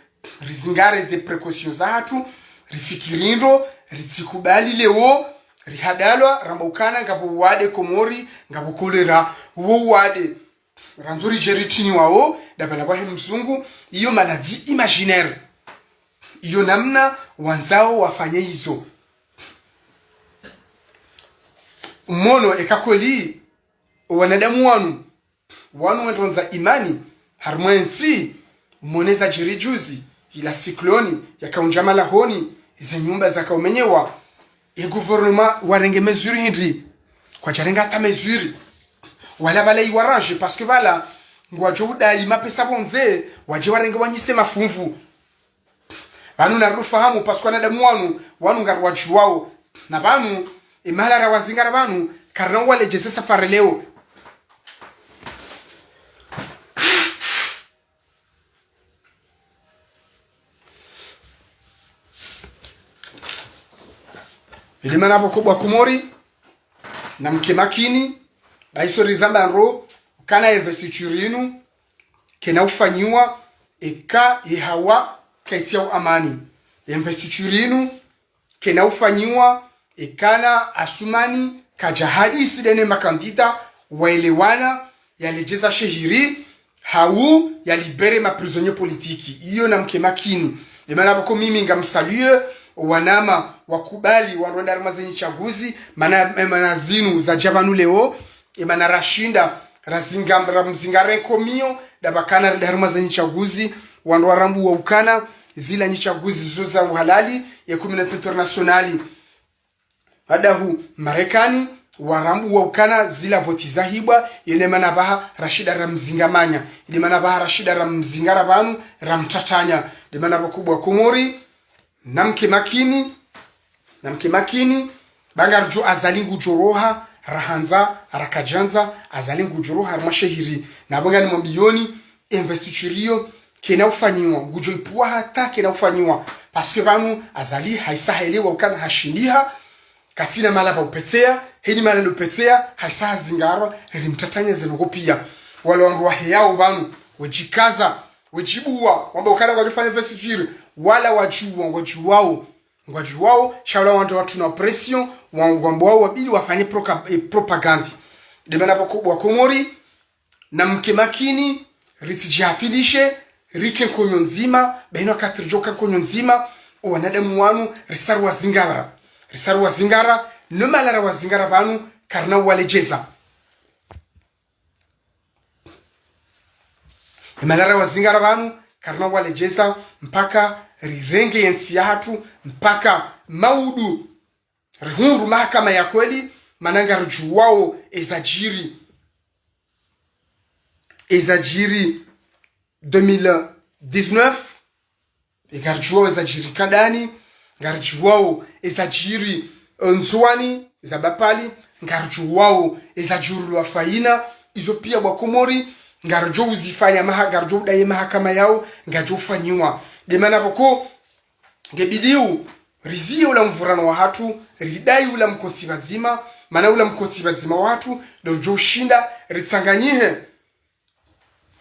rizingare ze précautions zahatru, rifikiri ndro, ritsikubali leo, rihadalwa, ramba ukana, ngapvo wade Komori, ngapvo kolera, wo wade. Randzo ridje ritriniwawo, dapvana pvahe mzungu, iyo maladie imaginaire. Iyo namna wandzao wafanye izo. Mwono eka kweli, wanadamu wanu, wanu wendronza imani, harumwa entsi, mwone zadjiri juzi, ila cyclone, yakaundja Malahoni, ze nyumba zakaumenyewa, e gouvernement warenge mesure hindri, kwadjarenga hata mesure. Wala pvala iwarrange, parce que pvala, ngwadjo udai mapesa pvondze, wadje warenge wanyise mafumvu. Pvanu narido fahamu, parce que wanadamu wanu, wanu ngariwadjuwao. Na pvanu, emahala rawazingara pvanu, karina uwaledjeze safari leo. Inde mana pvoko wa Komori, namke makini, ba izo rizamba ndro, ukana investiture inu, kayina ufanyiwa, eka ye hawa, kayitsi ya uamani. Investiture inu, kayina ufanyiwa, ekana Assoumani, kadja hadisi nde ne makandida, waelewana, yaledjeza shehiri, hau yalibérer ma prisonniers politiques. Iyo namke makini. Inde mana pvoko mimi ngam saluer, wanama, wakubali, wandru wende harumwa ze nyitsaguzi, mana, mana zinu zadja pvanu leo, inde mana rashinda, razinga, ramzingare nkomiyo, dapvakana rende harumwa ze nyitsaguzi, wandru warambuwa ukana, zila nyitsaguzi zo za uhalali, ye communauté internationale. Pvadahu Marekani, warambuwa ukana, zila voti zahibwa, inde mana pvaha rashinda ramzinga manya, inde mana pvaha rashinda ramzingara pvanu, ramtsatsanya, inde mana pvoko wa Komori, namke makini, namke makini, ba ngaridjo Azali ngudjo roha, rahandza, rakadjandza, Azali ngudjo roha, harumwa shehiri. Na pvo ngani mwambiyoni, investiture iyo, kayina ufanyiwa, ngudjo ipvuwa hata kayina ufanyiwa. Parce que pvanu, Azali, hayisa haelewa ukana hashindiha, katsina mahala pa upetseya, heni mahala upetseya, hayisa hazingarwa, rimtsatsanye ze ndrongoo pia. Wala wandru waheyao pvanu, wedjikaza, wedjibuwa, wamba ukana ngwadjofanya investiture, wala wadjuwa, ngwadjuwao, ngwadjuwao, sha wala wandru watruna pression, wa, wambwao wabidi wafanye proca-, eh, propagande. Inde mana pvoko wa Komori, namke makini, ritsidjihafilishe, rike nkonyo ndzima, ba inu wakati ridjoka nkonyo ndzima, owanadamu wanu, risa ruwazingara. Risa ruwazingara, no mahala rawazingara pvanu, karina uwaledjeza. Emahala rawazingara pvanu, karina uwaledjeza, mpaka rirenge yentsi yahatru, mpaka maudu, rihundru mahakama ya kweli, mana ngaridjuwao ezadjiri. Ezadjiri deux mille dix-neuf, eka ngaridjuwao ezadjiri kandani, ngaridjuwao ezadjiri, eh, Ndzuwani, za Bapali, ngaridjuwao ezadjiri Lwafaina, izo pia bo Wakomori, ngaridjo uzifanya maha-, ngaridjo udaye mahakama yao, ngaridjo ufanyiwa. Nde mana pvoko, ngebidiyo, riziye ula mvurano wahatru, ridayi ula mkontsi pvadzima, mana ula mkontsi pvadzima wahatru, ndo ridjo ushinda, ritsanganyihe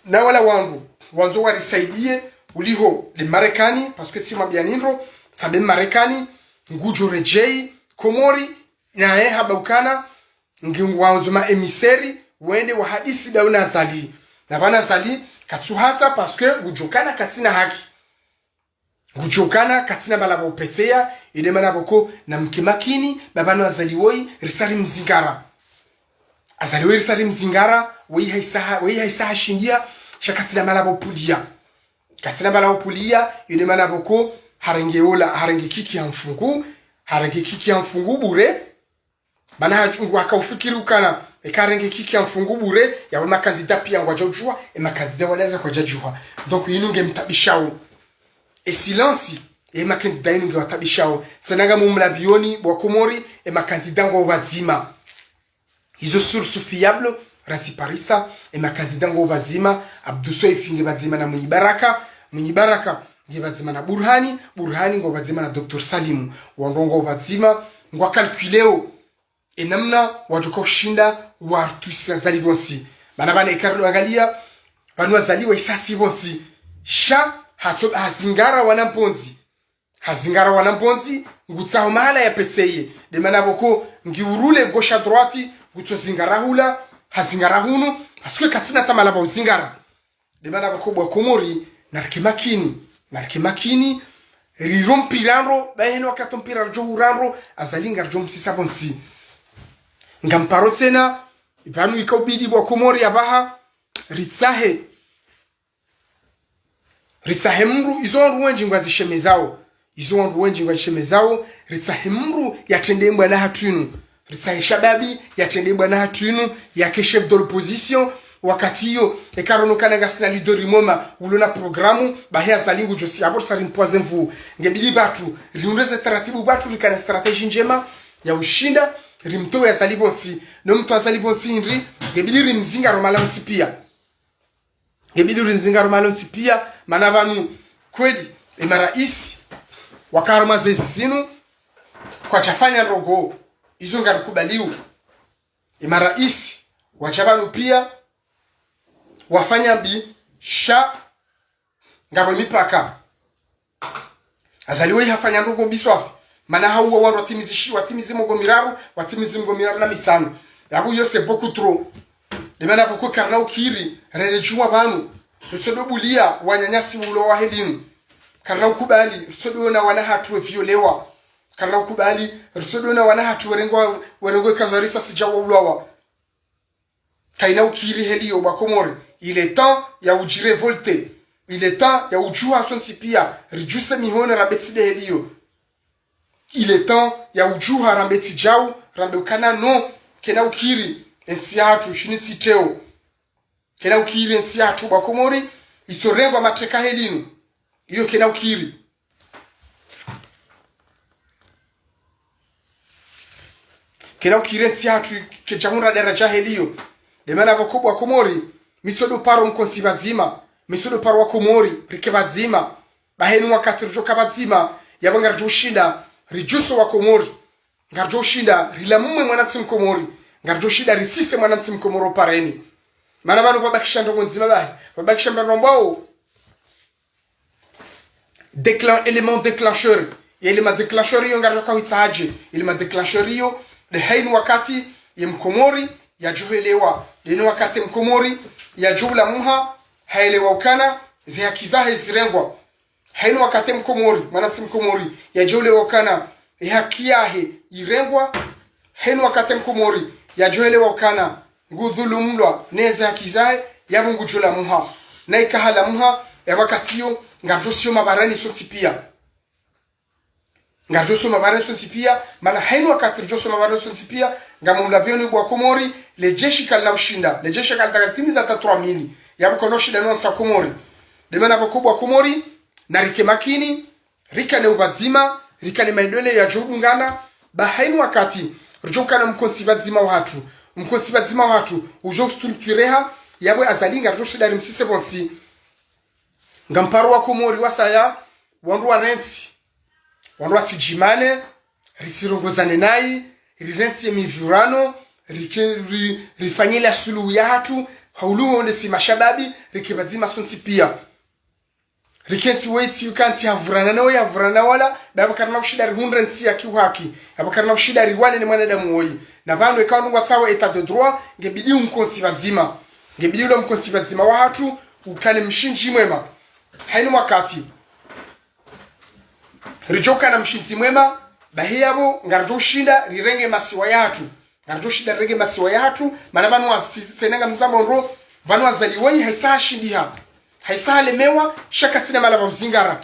na wala wandru wandzo warisaidiye, uliho nde Marekani, parce que tsi mabiyani ndro, tsabe Marekani ngudjo redjeyi Komori, naye hamba ukana ngiwandzo ma émissaires wende wahadisi daho na Azali. Na pvanu Azali katsuhatsa, parce que ngudjo kana katsina haki. Ngudjo kana katsina mahala pva upetseya, inde mana pvoko namke makini, ba pvanu Azali woyi risa rimzingara. Azali woyi risa rimzingara, woyi haisa ha-, woyi haisa hashindia, sha katsina mahala pva upuliya. Katsina mahala pva upuliya, inde mana pvoko harenge ola, harenge kiki ha mfungu, harenge kiki ha mfungu bure, mana hatsungu haka ufikiri ukana, eka harenge kiki ha mfungu bure, yawe makandida pia ngwadjo udjuwa, e makandida wadaza kwadjadjuwa. Donc, inu ngemtabishao. E silence, e makandida inu ngewatabishao. Tsena ngamumlapviyoni bo Wakomori, e makandida ngwao pvadzima. Izo sources fiables, raziparisa, e makandida ngwao pvadzima, Abdou Soefo nge pvadzima na Mwinyi Baraka, Mwinyi Baraka nge pvadzima na Burhani, Burhani ngwao pvadzima na Docteur Salimu, wandru ngwao pvadzima, ngwa calculeo, e namna wadjoka ushinda wartwisa Azali pvontsi. Mana pvanu eka ridjo angaliya, pvanu Azali waisa hasi pvontsi. Sha, hatso-, hazingara wana Mpondzi. Hazingara wana Mpondzi, ngutsaho mahala yapetseye. Nde mana pvoko ngiurule gauche à droite, ngutso zingara hula, hazingara hunu, parce que katsina hata mahala pva uzingara. Nde mana pvoko bo Wakomori, narike makini, narike makini, riro mpira ndro, ba heni wakati mpira ridjo hura ndro, Azali ngaridjo msisa pvontsi. Ngamparo tsena, pvanu ika ubidi bo Wakomori apvaha, ritsahe, ritsahe mndru, izo wandru wendji ngwazishemezao. Izo wandru wendji ngwazishemezao, ritsahe mndru yatrende mbwana hatru inu. Ritsahe shababi yatrende mbwana hatru inu, yake chef de l'opposition, wakati iyo, eka rono kana ngasina leader mwema, ulo na programu, bahi Azali ngudjo si, apvo risa rimpvwaze nvuu. Ngebidi pvatsu, riundre ze taratibu pvatsu, rikane stratégie ndjema, ya ushinda, rimtowe Azali pvontsi. No mtowa Azali pvontsi hindri, ngebidi rimzingaro mahala ontsi pia. Ngebidi rimzingaro mahala ontsi pia, mana pvanu kweli, e maraisi, waka harumwa zezi zinu, kwadjafanya ndrongoo, izo ngarikubalio. E maraisi, wadja pvanu pia, wafanya mbi, sha, ngapvo mipaka. Azali woyi hafanya ndrongoo mbi swafi. Mana hauwa wandru watimizi shi-, watimizi mengo miraru, watimizi mengo miraru na mitsanu. Yapvo iyo c'est beaucoup trop. Nde mana pvoko karina ukiri, rende djumwa pvanu. Ritsodo buliya, wananyasi ulo wa helinu. Karina ukubali, ritsodo ona wana hatru weviolewa. Karina ukubali, ritsodo ona wana hatru werengwa, werengwa ikazarisa sija waulawa. Kayina ukiri heliyo bo Wakomori. Il est temps ya udjirévolter. Il est temps ya udjuha sontsi pia. Ridjuse mihono rambe tsi nde heliyo. Il est temps ya udjuha rambe tsi djau, rambe ukana no, kayina ukiri, entsi yahatru, shini tsi teo. Kayina ukiri entsi yahatru bo Wakomori, itsorengwa mateka helinu. Iyo kayina ukiri. Kayina ukiri entsi yahatru kayidjahundra daraja heliyo. Nde mana pvoko bo Wakomori, mi tsodo paro mkontsi pvadzima, mi tsodo paro Wakomori, rike pvadzima. Ba heni wakati ridjoka pvadzima, yapvo ngaridjo ushinda, ridjuse Wakomori. Ngaridjo ushinda, rilamumwe mwanantsi Mkomori. Ngaridjo ushinda, risise mwanantsi Mkomori opareni. Mana pvanu pvabakisha ndrongoo ndzima bahi, pvabakisha mbandro mbao. Déclen-, élément déclencheur. Ye élément déclencheur iyo ngaridjo kawitsa hadje. Élément déclencheur iyo, nde hayina wakati ye Mkomori yadjo helewa. Nde hayina wakati Mkomori yadjo ulamuha, haelewa ukana, ze haki zahe zirengwa. Hayina wakati Mkomori, mwanantsi Mkomori, yadjo ulewa ukana, e haki yahe irengwa. Hayina wakati Mkomori, yadjo helewa ukana, ngudhulumlwa, neze haki zahe, yapvo ngudjo lamuha. Na ika halamuha, ya wakati iyo, ngaridjo sio mabarani sontsi pia. Ngaridjo sio mabarani sontsi pia, mana hayina wakati ridjo sio mabarani sontsi pia, ngamumlapviyoni bo Wakomori, le jeshi kalina ushinda, le jeshi kalina kalitimiza hata trois mille. Yapvo kayina ushinda no wantsa Komori. Nde mana pvoko bo Wakomori, narike makini, rikane upvadzima, rikane maendeleo yadjo udungana, ba hainu wakati ridjo ukana mkontsi pvadzima wahatru. Mkontsi pvadzima wahatru udjo ustructureha, yapvo Azali ngaridjo shinda rimsise pvontsi. Ngamparo wa Komori wasaya, wandru warentsi, wandru watsidjimane, ritsirongozane nayi, rirentsi ye mivurano, rike, ri, rifanye la suluhu yahatru, hauliho nde si mashababi, rike pvadzima sontsi pia. Rikentsi wetsi ukantsi havurana no yavurana wala, ba yapvo karina ushinda rihundre ntsi ya kiuhaki, yapvo karina ushinda riwane ne mwanadamu woyi. Na pvanu eka wandru ngwatsaho état de droit, ngebidi umkontsi pvadzima. Ngebidi ula mkontsi pvadzima wahatru, ukane mshindzi mwema. Hainu wakati ridjo ukana mshindzi mwema, bahi yapvo ngaridjo ushinda rirenge masiwa yahatru. Ngaridjo shinda rirenge masiwa yahatru, mana pvanu wazitizi tsena ngamzambo ndro, pvanu Azali woyi haisa hashindiha, haisa halemewa, sha katsina mahala pva mzingara.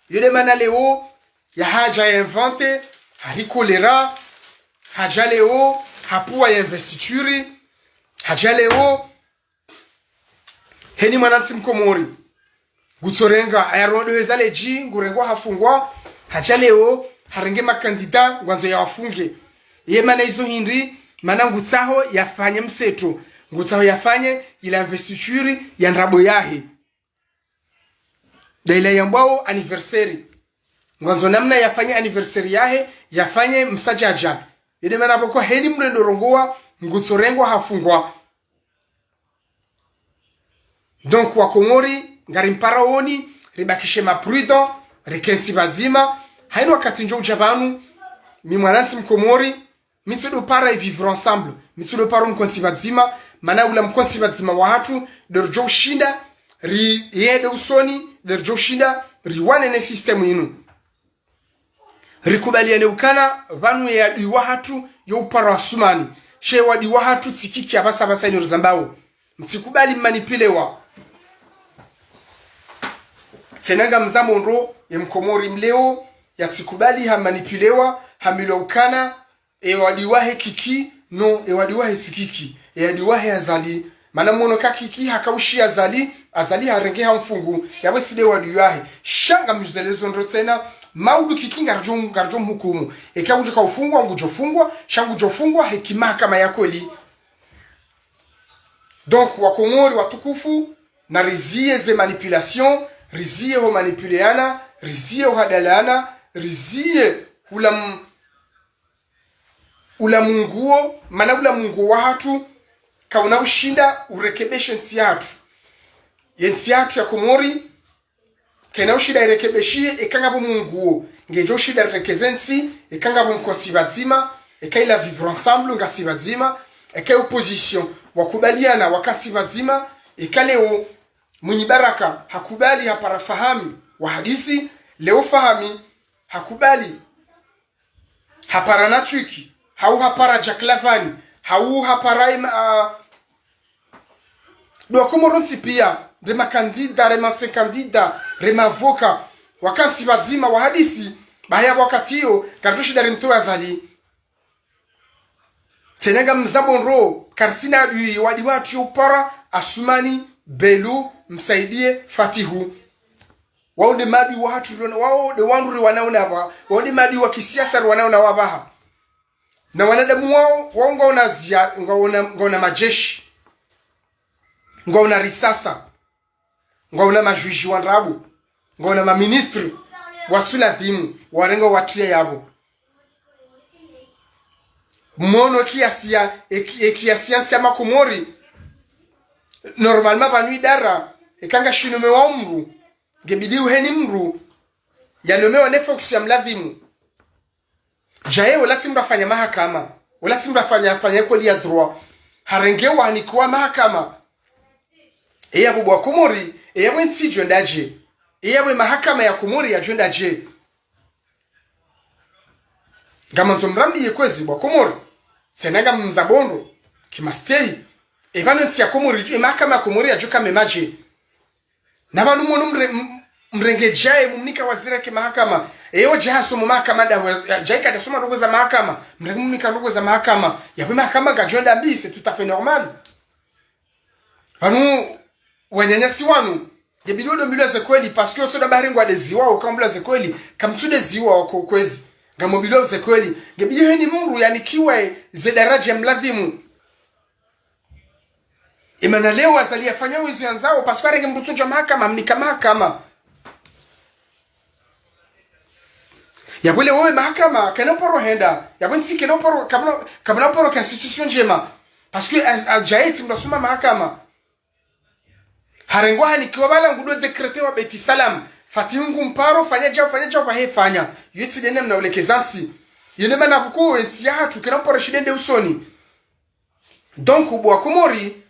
Yo nde mana leo, yahadja ya inventer, hari choléra, hadja leo, hapvuwa ya investiture, hadja leo, heni mwanantsi mkomori. Ngutsorenga, ayarondo heza ledji, ngurengwa hafungwa, hadja leo, harenge makandida, ngwandzo yawafunge. Ye mana izo hindri, mana ngutsaho yafanye mseto, ngutsaho yafanye ila investiture ya ndrabo yahe. Nda ila yambwao anniversaire. Ngwandzo namna yafanye anniversaire yahe, yafanye msadjadja. Yo nde mana pvoko heni mrendo rongowa, ngutsorengwa hafungwa. Donc, wakomori, ngarimparaoni, ribakishe ma prudent, rikentsi pvadzima. Hainu wakati ndjo udja pvanu, mi mwanantsi mkomori, mi tsudo para e vivre ensemble, mi tsudo para mkontsi pvadzima, mana ula mkontsi pvadzima wahatru, nde ridjo ushinda, ri, yende usoni, nde ridjo ushinda, riwane ne système inu. Rikubaliane ukana, pvanu ye adui wahatru, yo upara wa Asumani. She wadui wahatru tsi Kiki apvasa apvasa inu rizambao. Mtsikubali mmanipulewa. Tsena ngamzambo ndro, ye mkomori mleo, yatsikubali hamanipulewa, hambilwa ukana, e wadui wahe Kiki, no, e wadui wahe tsi Kiki, e wadui wahe Azali. Mana mwono ka Kiki hakaushiya Azali, Azali harenge hamfungu, yapvo tsi nde wadui wahe. Sha ngamdjuzelezo ndro tsena, maudu Kiki ngaridjo, ngaridjo mhukumu. Eka ngudjo ka ufungwa, ngudjo fungwa, sha ngudjo fungwa, he ki mahakama ya kweli. Donc, wakomori watukufu, na riziye ze manipulation, riziye ho manipuleana, riziye ho hadalana, riziye hula m-, ula munguo, mana ula munguo wahatru, kauna ushinda urekebeshe ntsi yahatru. Ye ntsi yahatru ya Komori, kaina ushinda irekebeshihe, eka ngapvo munguo, ngedjo ushinda rirekeze ntsi, eka ngapvo mkontsi pvadzima, eka ila vivre ensemble ngasi pvadzima, eka opposition, wakubaliana, wakantsi pvadzima, eka leo, Mwinyi Baraka, hakubali hapara Fahami, wahadisi, leo Fahami, hakubali hapara Natsuki, hau hapara Jack Lavani, hau hapara ima, ah, ndo wakomori wontsi pia, nde makandida, nde ma anciens candidats, nde ma avocats, wakantsi pvadzima wahadisi, bahaya wakati iyo, ngaridjo shinda rimtowe Azali. Tsena ngamzambo ndro, karitsina adui, wadui wahatru yo upara, Asumani, Belu, Msaidie, Fatihu. Wao nde maadui wahatru riwana, wao nde wandru riwanao na wa, wao nde maadui wa kisiasa riwanao na wapvaha. Na wanadamu wao, wao ngwaona zia, ngwaona, ngwaona majeshi. Ngwaona risasa. Ngwaona majuji wa ndrabo. Ngwaona maministre. Watsu ladhimu. Warenga watriya yapvo. Mwono kiasi ya, eki-, ekiasi ya ntsi ya Makomori. Normalement pvanu idara, eka ngashi nomewa mndru, ngebidi uheni mndru, yanomewa ne fonction ya mladhimu. Djaye, ola tsi mndru afanya mahakama, ola tsi mndru afanya, afanya école ya droit. Harengewa hanikiwa mahakama. Eyapvo bo wakomori, eyapvo entsi djo wendadje. Eyapvo mahakama ya Komori yadjo wendadje. Ngamandzo mrambiye kwezi bo wakomori. Tsena ngamzambo ndro, kimastehi. Epvanu entsi ya Komori, emahakama ya Komori yadjo ka mema dje. Na pvanu mwono mre-, m-, mrenge djaye mumnika waziri ke mahakama. Eyo djaye hasoma mahakama ndawe, djaye kadjasoma ndrongoo za mahakama. Mrenge mumnika ndrongoo za mahakama. Yapvo mahakama ngadjo wenda mbi, c'est tout à fait normal. Pvanu, wananyasi wanu, ngebidi wodo mbilwa ze kweli, parce que otsoda bahari ngwadeziwao, kambulwa ze kweli, kamtsudeziwao ko kwezi. Ngamwambilwao ze kweli. Ngebidi heni mdru yanikiwe ze daraja ya mladhimu. Emana leo Azali yafanya wezo yandzao, parce que harenge mdru tsondja mahakama, hamnika mahakama. Yapvo leo mahakama, kayina uparo henda. Yapvo ntsi kayina uparo, kapvana, kapvana uparo ka institution ndjema. Parce que az-, adjaetsi mdru asoma mahakama. Harengwa hanikiwa pvala ngudo décréter wa Beit Salam. Fatihu ngu mparo, fanya djau, fanya djau, pvahe fanya. Yo tsi de namna ulekeza ntsi. Yo nde mana pvoko entsi yahatru, kayina uparo shinde yende usoni. Donc, bo wa Komori,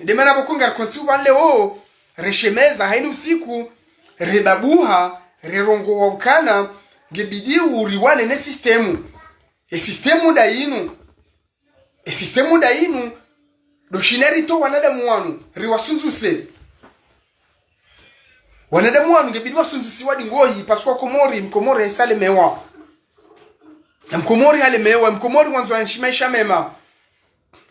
nde mana pvoko ngari kontsi upvanu leo, reshemeza, hayina usiku, rebabuha, rerongoa ukana, ngebidi uriwane ne système. E système nda yinu. E système nda yinu, ndo shina ritowa wanadamu wanu, riwasundzuse. Wanadamu wanu ngebidi wasundzuse wa dingohi, parce que Komori, Mkomori hesa lemewa. Mkomori halemewa, Mkomori ngwandzo yenshi maesha mema.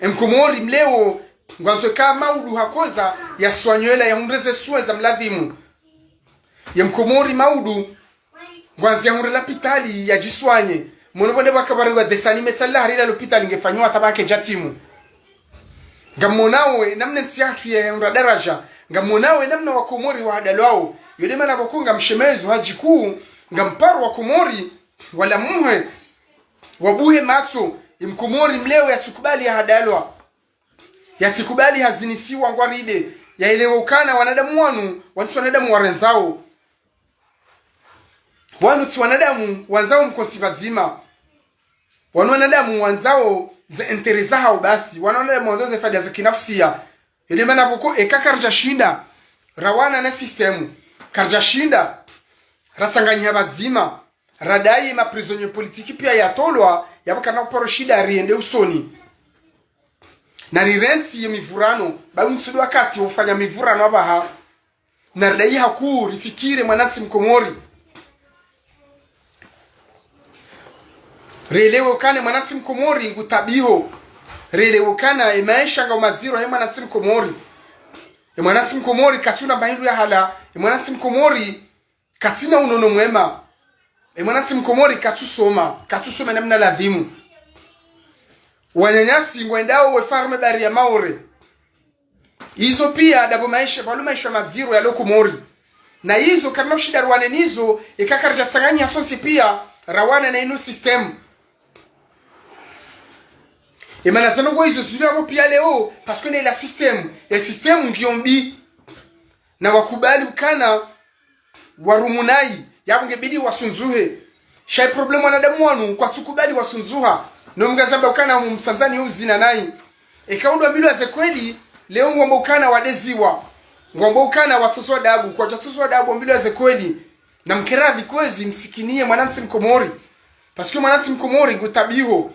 Mkomori mleo, ngwandzo ka maudu hakoza, yaswanywela, yahundre ze soins za mladhimu. Ye Mkomori maudu, ngwandzo yahundre lapitali yadjiswanye. Mwono pvondze pvwaka pvarengwa desani metsa la hari la lopitali ngefanyiwa tabake djatimu. Ngamwonao namna entsi yahatru yahundra daraja. Ngamwonao namna wa Komori wahadalwao. Yo nde mana pvoko ngamshemezo hadji kuu, ngamparo wa Komori, walamuhe, wabuhe matso, e Mkomori mleo yatsikubali yahadalwa. Yatsikubali hazinisiwa ngwaride, yaelewe ukana wanadamu wanu, wanu tsi wanadamu warendzao. Wanu tsi wanadamu wandzao mkontsi pvadzima. Wanu wanadamu wandzao ze intérêt zahao basi. Wanu wanadamu wandzao ze faida za kinafsia. Yo nde mana pvoko eka karidjashinda rawana na système. Karidjashinda ratsanganyiha pvadzima. Radayi ma prisonniers politiques pia yatolwa, yapvo kayina uparo shinde riende usoni. Na rirentsi ye mivurano, ba unu tsi ndo wakati wa ufanya mivurano apvaha. Na ridayi hakuu, rifikire mwanantsi Mkomori. Rielewe ukana mwanantsi Mkomori ngu tabiho. Rielewe ukana e maesha ngao madziro he mwanantsi Mkomori. E mwanantsi Mkomori katsuna mahindru ya hala, e mwanantsi Mkomori katsina unono mwema. E mwanantsi Mkomori katsusoma, katsusoma namna ladhimu. Wananyasi ngwendao we farme bari ya Maore. Izo pia ndapvo maesha, pvalo maesha madziro yalo Komori. Na izo karina ushinda ruwane nizo, eka karidjatsanganyiha sontsi pia, rawana na inu système. Emana zanu ngo izo zilo yapvo pia leo, parce que nde la système, e système ngiyo mbi. Na wakubali ukana warumunayi, yapvo ngebidi wasundzuhe. Sha e problème wanadamu wanu, kwatsukubali wasundzuha. No mngazamba ukana mu msandzani yo uzina nayi. Eka undru wambilwa ze kweli, leo ngwamba ukana wadeziwa. Ngwamba ukana watsozwa adabu, kwadjatsozwa adabu, wambilwa ze kweli. Na mkeradhi kwezi, msikiniye mwanantsi Mkomori. Parce que mwanantsi Mkomori ngu tabiho.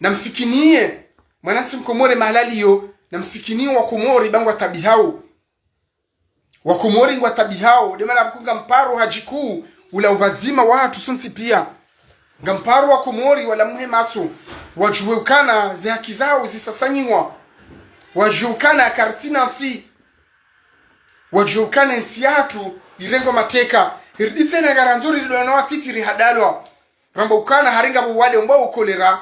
Na msikiniye mwanantsi Mkomori mahala liyo, na msikiniye wa Komori ba ngwatabihao. Wa Komori ngwatabihao, nde mana pvoko ngamparo hadji kuu, ula upvadzima wahatru sontsi pia. Ngamparo wa Komori walamuhe matso, wadjuwe ukana ze haki zahao zisasanyiwa. Wadjuwe ukana karitsina ntsi. Wadjuwe ukana entsi yahatru irengwa mateka. Iriditse na ngarandzo ridona watiti rihadalwa. Ramba ukana harenga pvo wade umbwao choléra.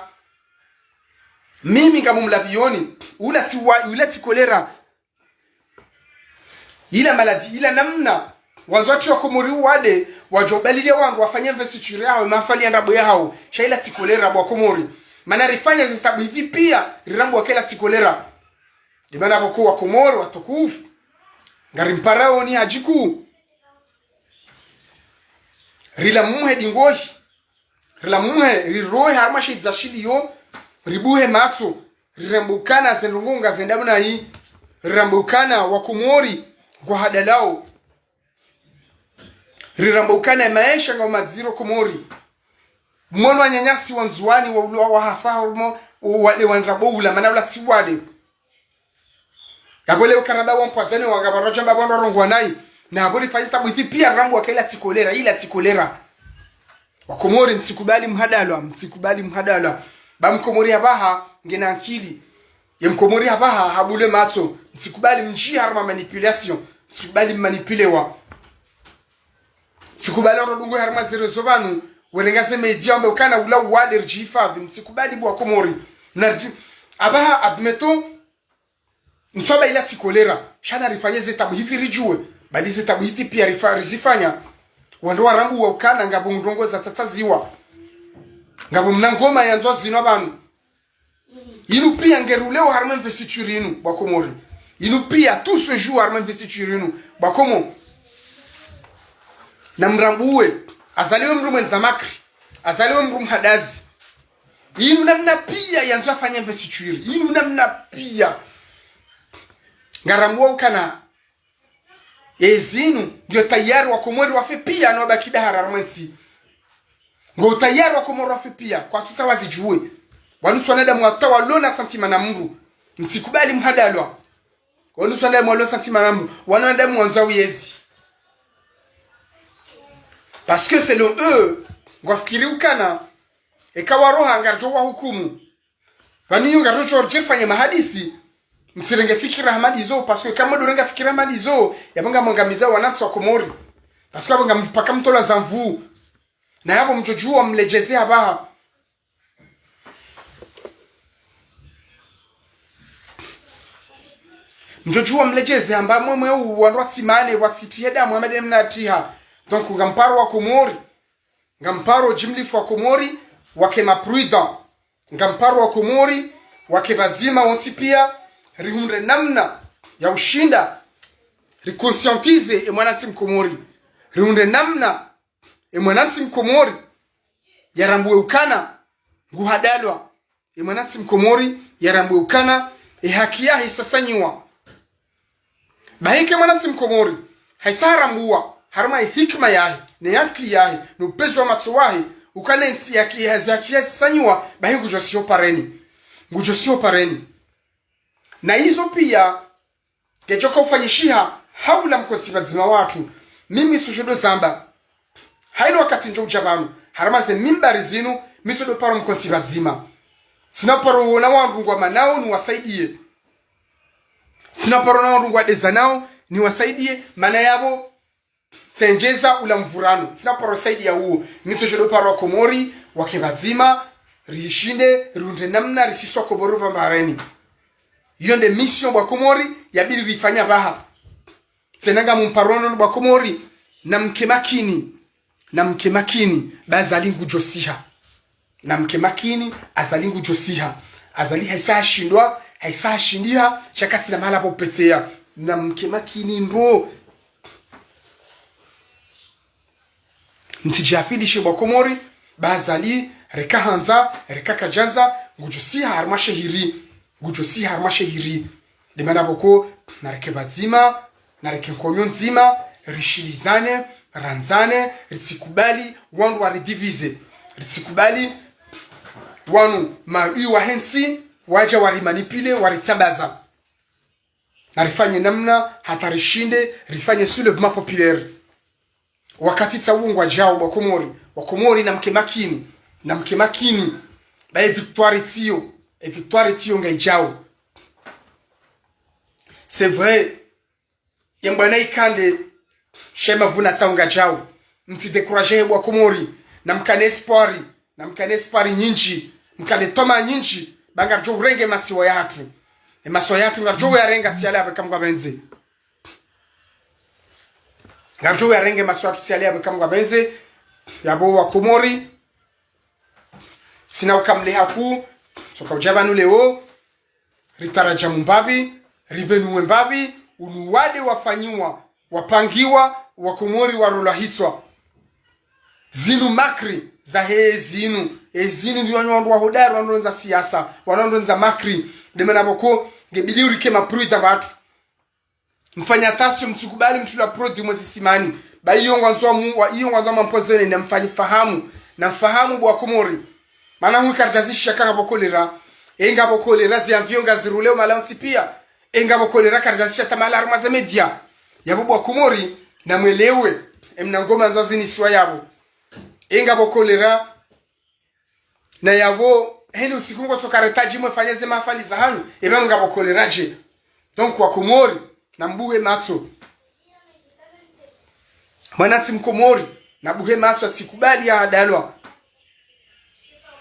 Mimi ngam mlapvioni, ula tsi wa, ula tsi choléra. Ila maladhi, ila namna wandzo watsi wa Komori uwade, wadjo balilia wandru wafanye investiture yahao, mafali ya ndrabo yahao, sha ila tsi choléra bo wa Komori. Mana rifanya zitabu hivi pia, rirambwa ka ila tsi choléra. Nde mana pvoko wa Komori watukufu, ngarimparaoni hadji kuu. Rilamuhe dingohi. Rilamuhe, rirohe harumwa shidza shiliyo, ribuhe matso, rirambwa ukana ze ndrongoo ngazendao namnayi, rirambwa ukana wa Komori ngwahadalwao, rirambwa ukana maesha ngao madziro Komori. Mwono wananyasi wa Ndzuwani wa ulwa wahafa harumwa wade wa ndrabo ula, mana ula tsi wade. Yapvo leo karaba wa mpwazane wanga pvaro djamba pvandru warongoa nayi. Na apvo rifanya zitabu hivi pia rirambwa ka ila tsi choléra, ila tsi choléra. Wa Komori mtsikubali mhadalwa, mtsikubali mhadalwa. Ba Mkomori apvaha ngena ankili. Ye Mkomori apvaha habulwe matso. Mtsikubali mdji harumwa manipulation. Mtsikubali mmanipulewa. Mtsikubali wandru wadungu harumwa ze réseaux pvanu, Werenga ze média wambe ukana ula uwade ridjihifadhi, mtsikubali bo wa Komori. Na ridji-, apvaha, admettons, ntsu amba ila tsi kolera. Sha narifanye ze tabu hivi ridjuwe. Badi ze tabu hivi pia rifa-, rizifanya. Wandru warambuwa ukana ngapvo ndrongoo zatsatsaziwa. Ngapvo mna ngoma yandzwa zinwa pvanu. Inu pia ngeruleo harumwa investiture inu, bo wa Komori. Inu pia tout se joue harumwa investiture inu, bo wa Komori. Namrambuwe, Azali we mndru mwendza makri. Azali we mndru mhadazi. Inu namna pia yandzwa afanye investiture. Inu namna pia. Ngarambuwa ukana ezinu, ngiyo tayari wa Komori wafe pia, no wabaki dahara harumwa entsi. Ngo tayari wa Komori wafe pia, kwatsutsaha wazidjuwe. Wanu si wanadamu hata walona sentiment na mndru. Mtsikubali mhadalwa. Wanu si wanadamu walona sentiment na mndru. Wanu wanadamu wandzao yezi. Parce que selon eux, ngwafikiri ukana, eka waroha ngaridjo wahukumu. Pvanu iyo ngaridjo ridjefanye mahadisi, mtsirenge fikira hama ndizo, parce que kamwe ndo renga fikira hama ndizo, yapvo ngamwangamiza wanantsi wa Komori. Parce que yapvo ngamdjupaka mtolwa za nvuu. Na yapvo mdjodjuwa mledjeze apvaha. Mdjodjuwa mledjeze amba mwemwe u wandru watsimane, watsitrihe damu, hama ndemna atriha. Donc, ngamparo wa Komori. Ngamparo jimlifu wa Komori, wake ma prudent. Ngamparo wa Komori, wake pvadzima wontsi pia, rihundre namna ya ushinda, riconscientiser e mwanantsi Mkomori. Rihundre namna e mwanantsi Mkomori yarambuwe ukana nguhadalwa. E mwanantsi Mkomori yarambuwe ukana e haki yahe isasanyiwa. Bahi eka mwanantsi Mkomori haisa harambuwa, harumwa e hikima yahe, ne yankili yahe, no upezi wa matso wahe, ukana entsi yake, e hazi yake yasanyiwa, bahi ngudjosiho pareni. Ngudjosiho pareni. Na izo pia, ngedjoka ufanyishiha, ha ula mkontsi pvadzima watru. Mimi tsudjo ndo zamba. Hayina wakati ndjo udja pvanu, harumwa ze mimbari zinu, mi tsodo paro mkontsi pvadzima. Tsina paro wona wandru ngwamanao niwasaidiye. Tsina paro na wandru ngwadezanao niwasaidiye, mana yapvo tsendjeza ula mvurano. Tsina paro saidiya uwo. Mi tsodo paro wa Komori, wake pvadzima, rishinde, rihundre namna, risiswa Komori pvambareni. Iyo nde mission bo wa Komori, yabidi rifanya pvaha. Tsena ngamumparo no bo wa Komori, namke makini. Namke makini, ba Azali ngudjosiha. Namke makini, Azali ngudjosiha. Azali haisa hashindwa, haisa hashindiha, sha katsina mahala pa upveteya. Namke makini ndro. Mtsidjihafilishe bo wa Komori, ba Azali, reka handza, reka kadjandza, ngudjosiha harumwa she hiri. Ngudjosiha harumwa she hiri. Ndemana pvoko, nareke pvadzima, nareke nkonyo ndzima, rishilizane, randzane, ritsikubali wandru waridivize. Ritsikubali wanu maadui wahe ntsi, wadja warimanipuler, waritsambaza. Narifanye namna hata rishinde, rifanye soulèvement populaire. Wakati tsi uwo ngwadjao, bo wa Komori. Bo wa Komori namke makini. Namke makini. Ba e victoire tsiyo. E victoire tsiyo ngayidjao. C'est vrai. Ye mbwana ikande, she mavuna tsi uwo ngadjao. Mtsi décourager he bo wa Komori. Namkane espoir. Namkane espoir nyindji. Mkane toma nyindji. Ba ngaridjo urenge masiwa yatru. E masiwa yatru ngaridjo yarenga tsi yale yapvo eka Mngu apvendze. Ngaridjo yarenge masiwa yatru tsi yale yapvo eka Mngu apvendze, yapvo wa Komori. Tsina ukamle haku, tsoka udja pvanu leo, ritaradja mu mbapvi, ripvenuwe mbapvi, unu wade wafanyiwa, wapangiwa, wa Komori warolwa hitswa. Zinu makri, zahe zinu, e zinu ndiyo wanu wandru wahodari, wanu wandru wandza siasa, wanu wandru wandza makri, ndemana pvoko, ngebidi urike ma prudent pvatru. Mfanye attention, mtsikubali mtru la produit mwezi simani. Ba iyo ngwandzo mu, wa iyo ngwandzo mampozene, namfanye fahamu, namfahamu bo wa Komori. Mana hu karidjazisha ka ngapvo kolera. E ngapvo kolera, zi avion ngaziruleo mahala ntsi pia. E ngapvo kolera karidjazisha hata mahala harumwa ze média. Yapvo bo wa Komori, namwelewe. E mna ngoma ndzo zinisiwa yapvo. E ngapvo kolera, na yapvo, heni usiku ngotsoka retadji mwefanye ze mahafali zahanyu, eba ngapvo kolera dje. Donc, wa Komori, nambuhe matso. Mwanantsi Mkomori, nabuhe matso, atsikubali ya hadalwa.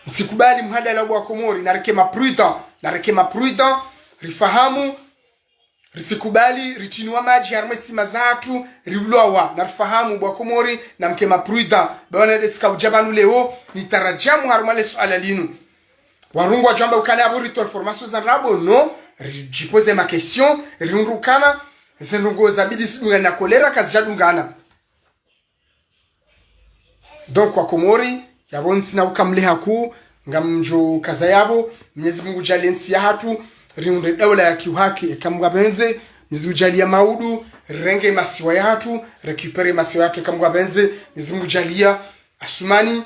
Ntsikubali mhadala wa Komori, na rike ma prudent, na rike ma prudent, rifahamu, ritsikubali, ritiniwa madji, harimwa ze sima zahatru, riulwawa, na rifahamu, wa Komori, na mke ma prudent, ba wana ndetsi ka udja pvanu leo, nitarajamu harimwa le suala linu. Warungu wadjwamba ukana apvo ritowa information za ndrabo, non, ridjipoze ma question, riundru ukana, ze ndrongoo zabidi zidungane na kolera, kazidjadungana. Donc, wa Komori, yapvo ntsina ukamle haku, ngamdjo kaza yapvo, Mnyezi Mungu djaaliye ntsi yahatru, riundre daula ya kiuhaki, eka Mngu apvendze, Mnyezi Mungu djaaliye maudu, rirenge masiwa yahatru, récupérer masiwa yahatru, eka Mngu apvendze, Mnyezi Mungu djaaliye Asumani,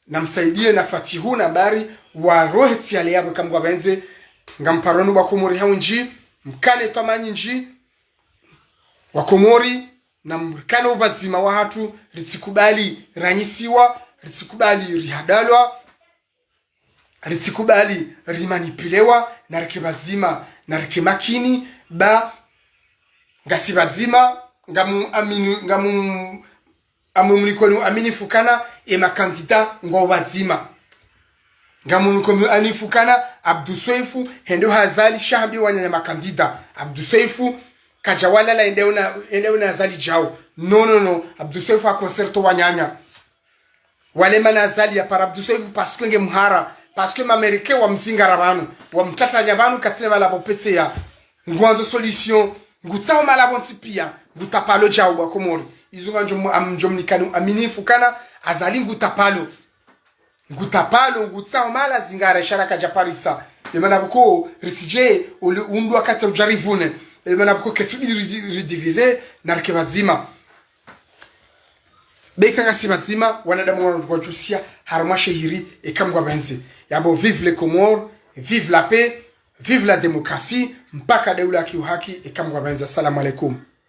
na Msaidiye, na Fatihu, na Bari, warohe ntsi yale yapvo, eka Mngu apvendze, ngamparoni wa Komori hawindji, mkane twamani ndji, wa Komori, na mkane upvadzima wahatru, ritsikubali ranyisiwa, ritsikubali rihadalwa, ritsikubali rimanipulewa, na rike pvadzima, na rike makini, ba ngasi pvadzima, ngamu aminu, ngamu, amwe mnikoni uaminifu kana, e ma candidat ngwao pvadzima. Ngamnikoni uaminifu kana, Abdou Soefo, hende ha Azali, sha hambiye wananya ma candidat. Abdou Soefo, kadja walala, hende huna, hende huna Azali djao. Non, non, non. Abdou Soefo ha concerter wananya. Wale mana Azali ya para Abdou Soefo, parce que nge mhara, parce que ma Américains wamzingara pvanu, wamtatanya pvanu, katsina mahala pvo petseya. Ngwandzo solution, ngutsaho mahala pvontsi piya, nguta palo djao wa Komori. Izo ngamdjo mu-, am-, djo mnikani uaminifu kana, Azali nguta palo. Nguta palo, ngutsaho mahala zingare sha kadja parisa. Lemana pvoko, risidje, uli undru wakati udja rivune. Lemana pvoko, ketsu bidi ridi-, ridiviser, na rike pvadzima. Beka ngasi pvadzima, wanadamu wanu wadjusia, harimwa shehiri, eka Mngu apvendze. Yapvo, vive les Comores, vive la paix, vive la démocratie, mpaka daula ya kiuhaki, eka Mngu apvendze. Assalamu alaikum.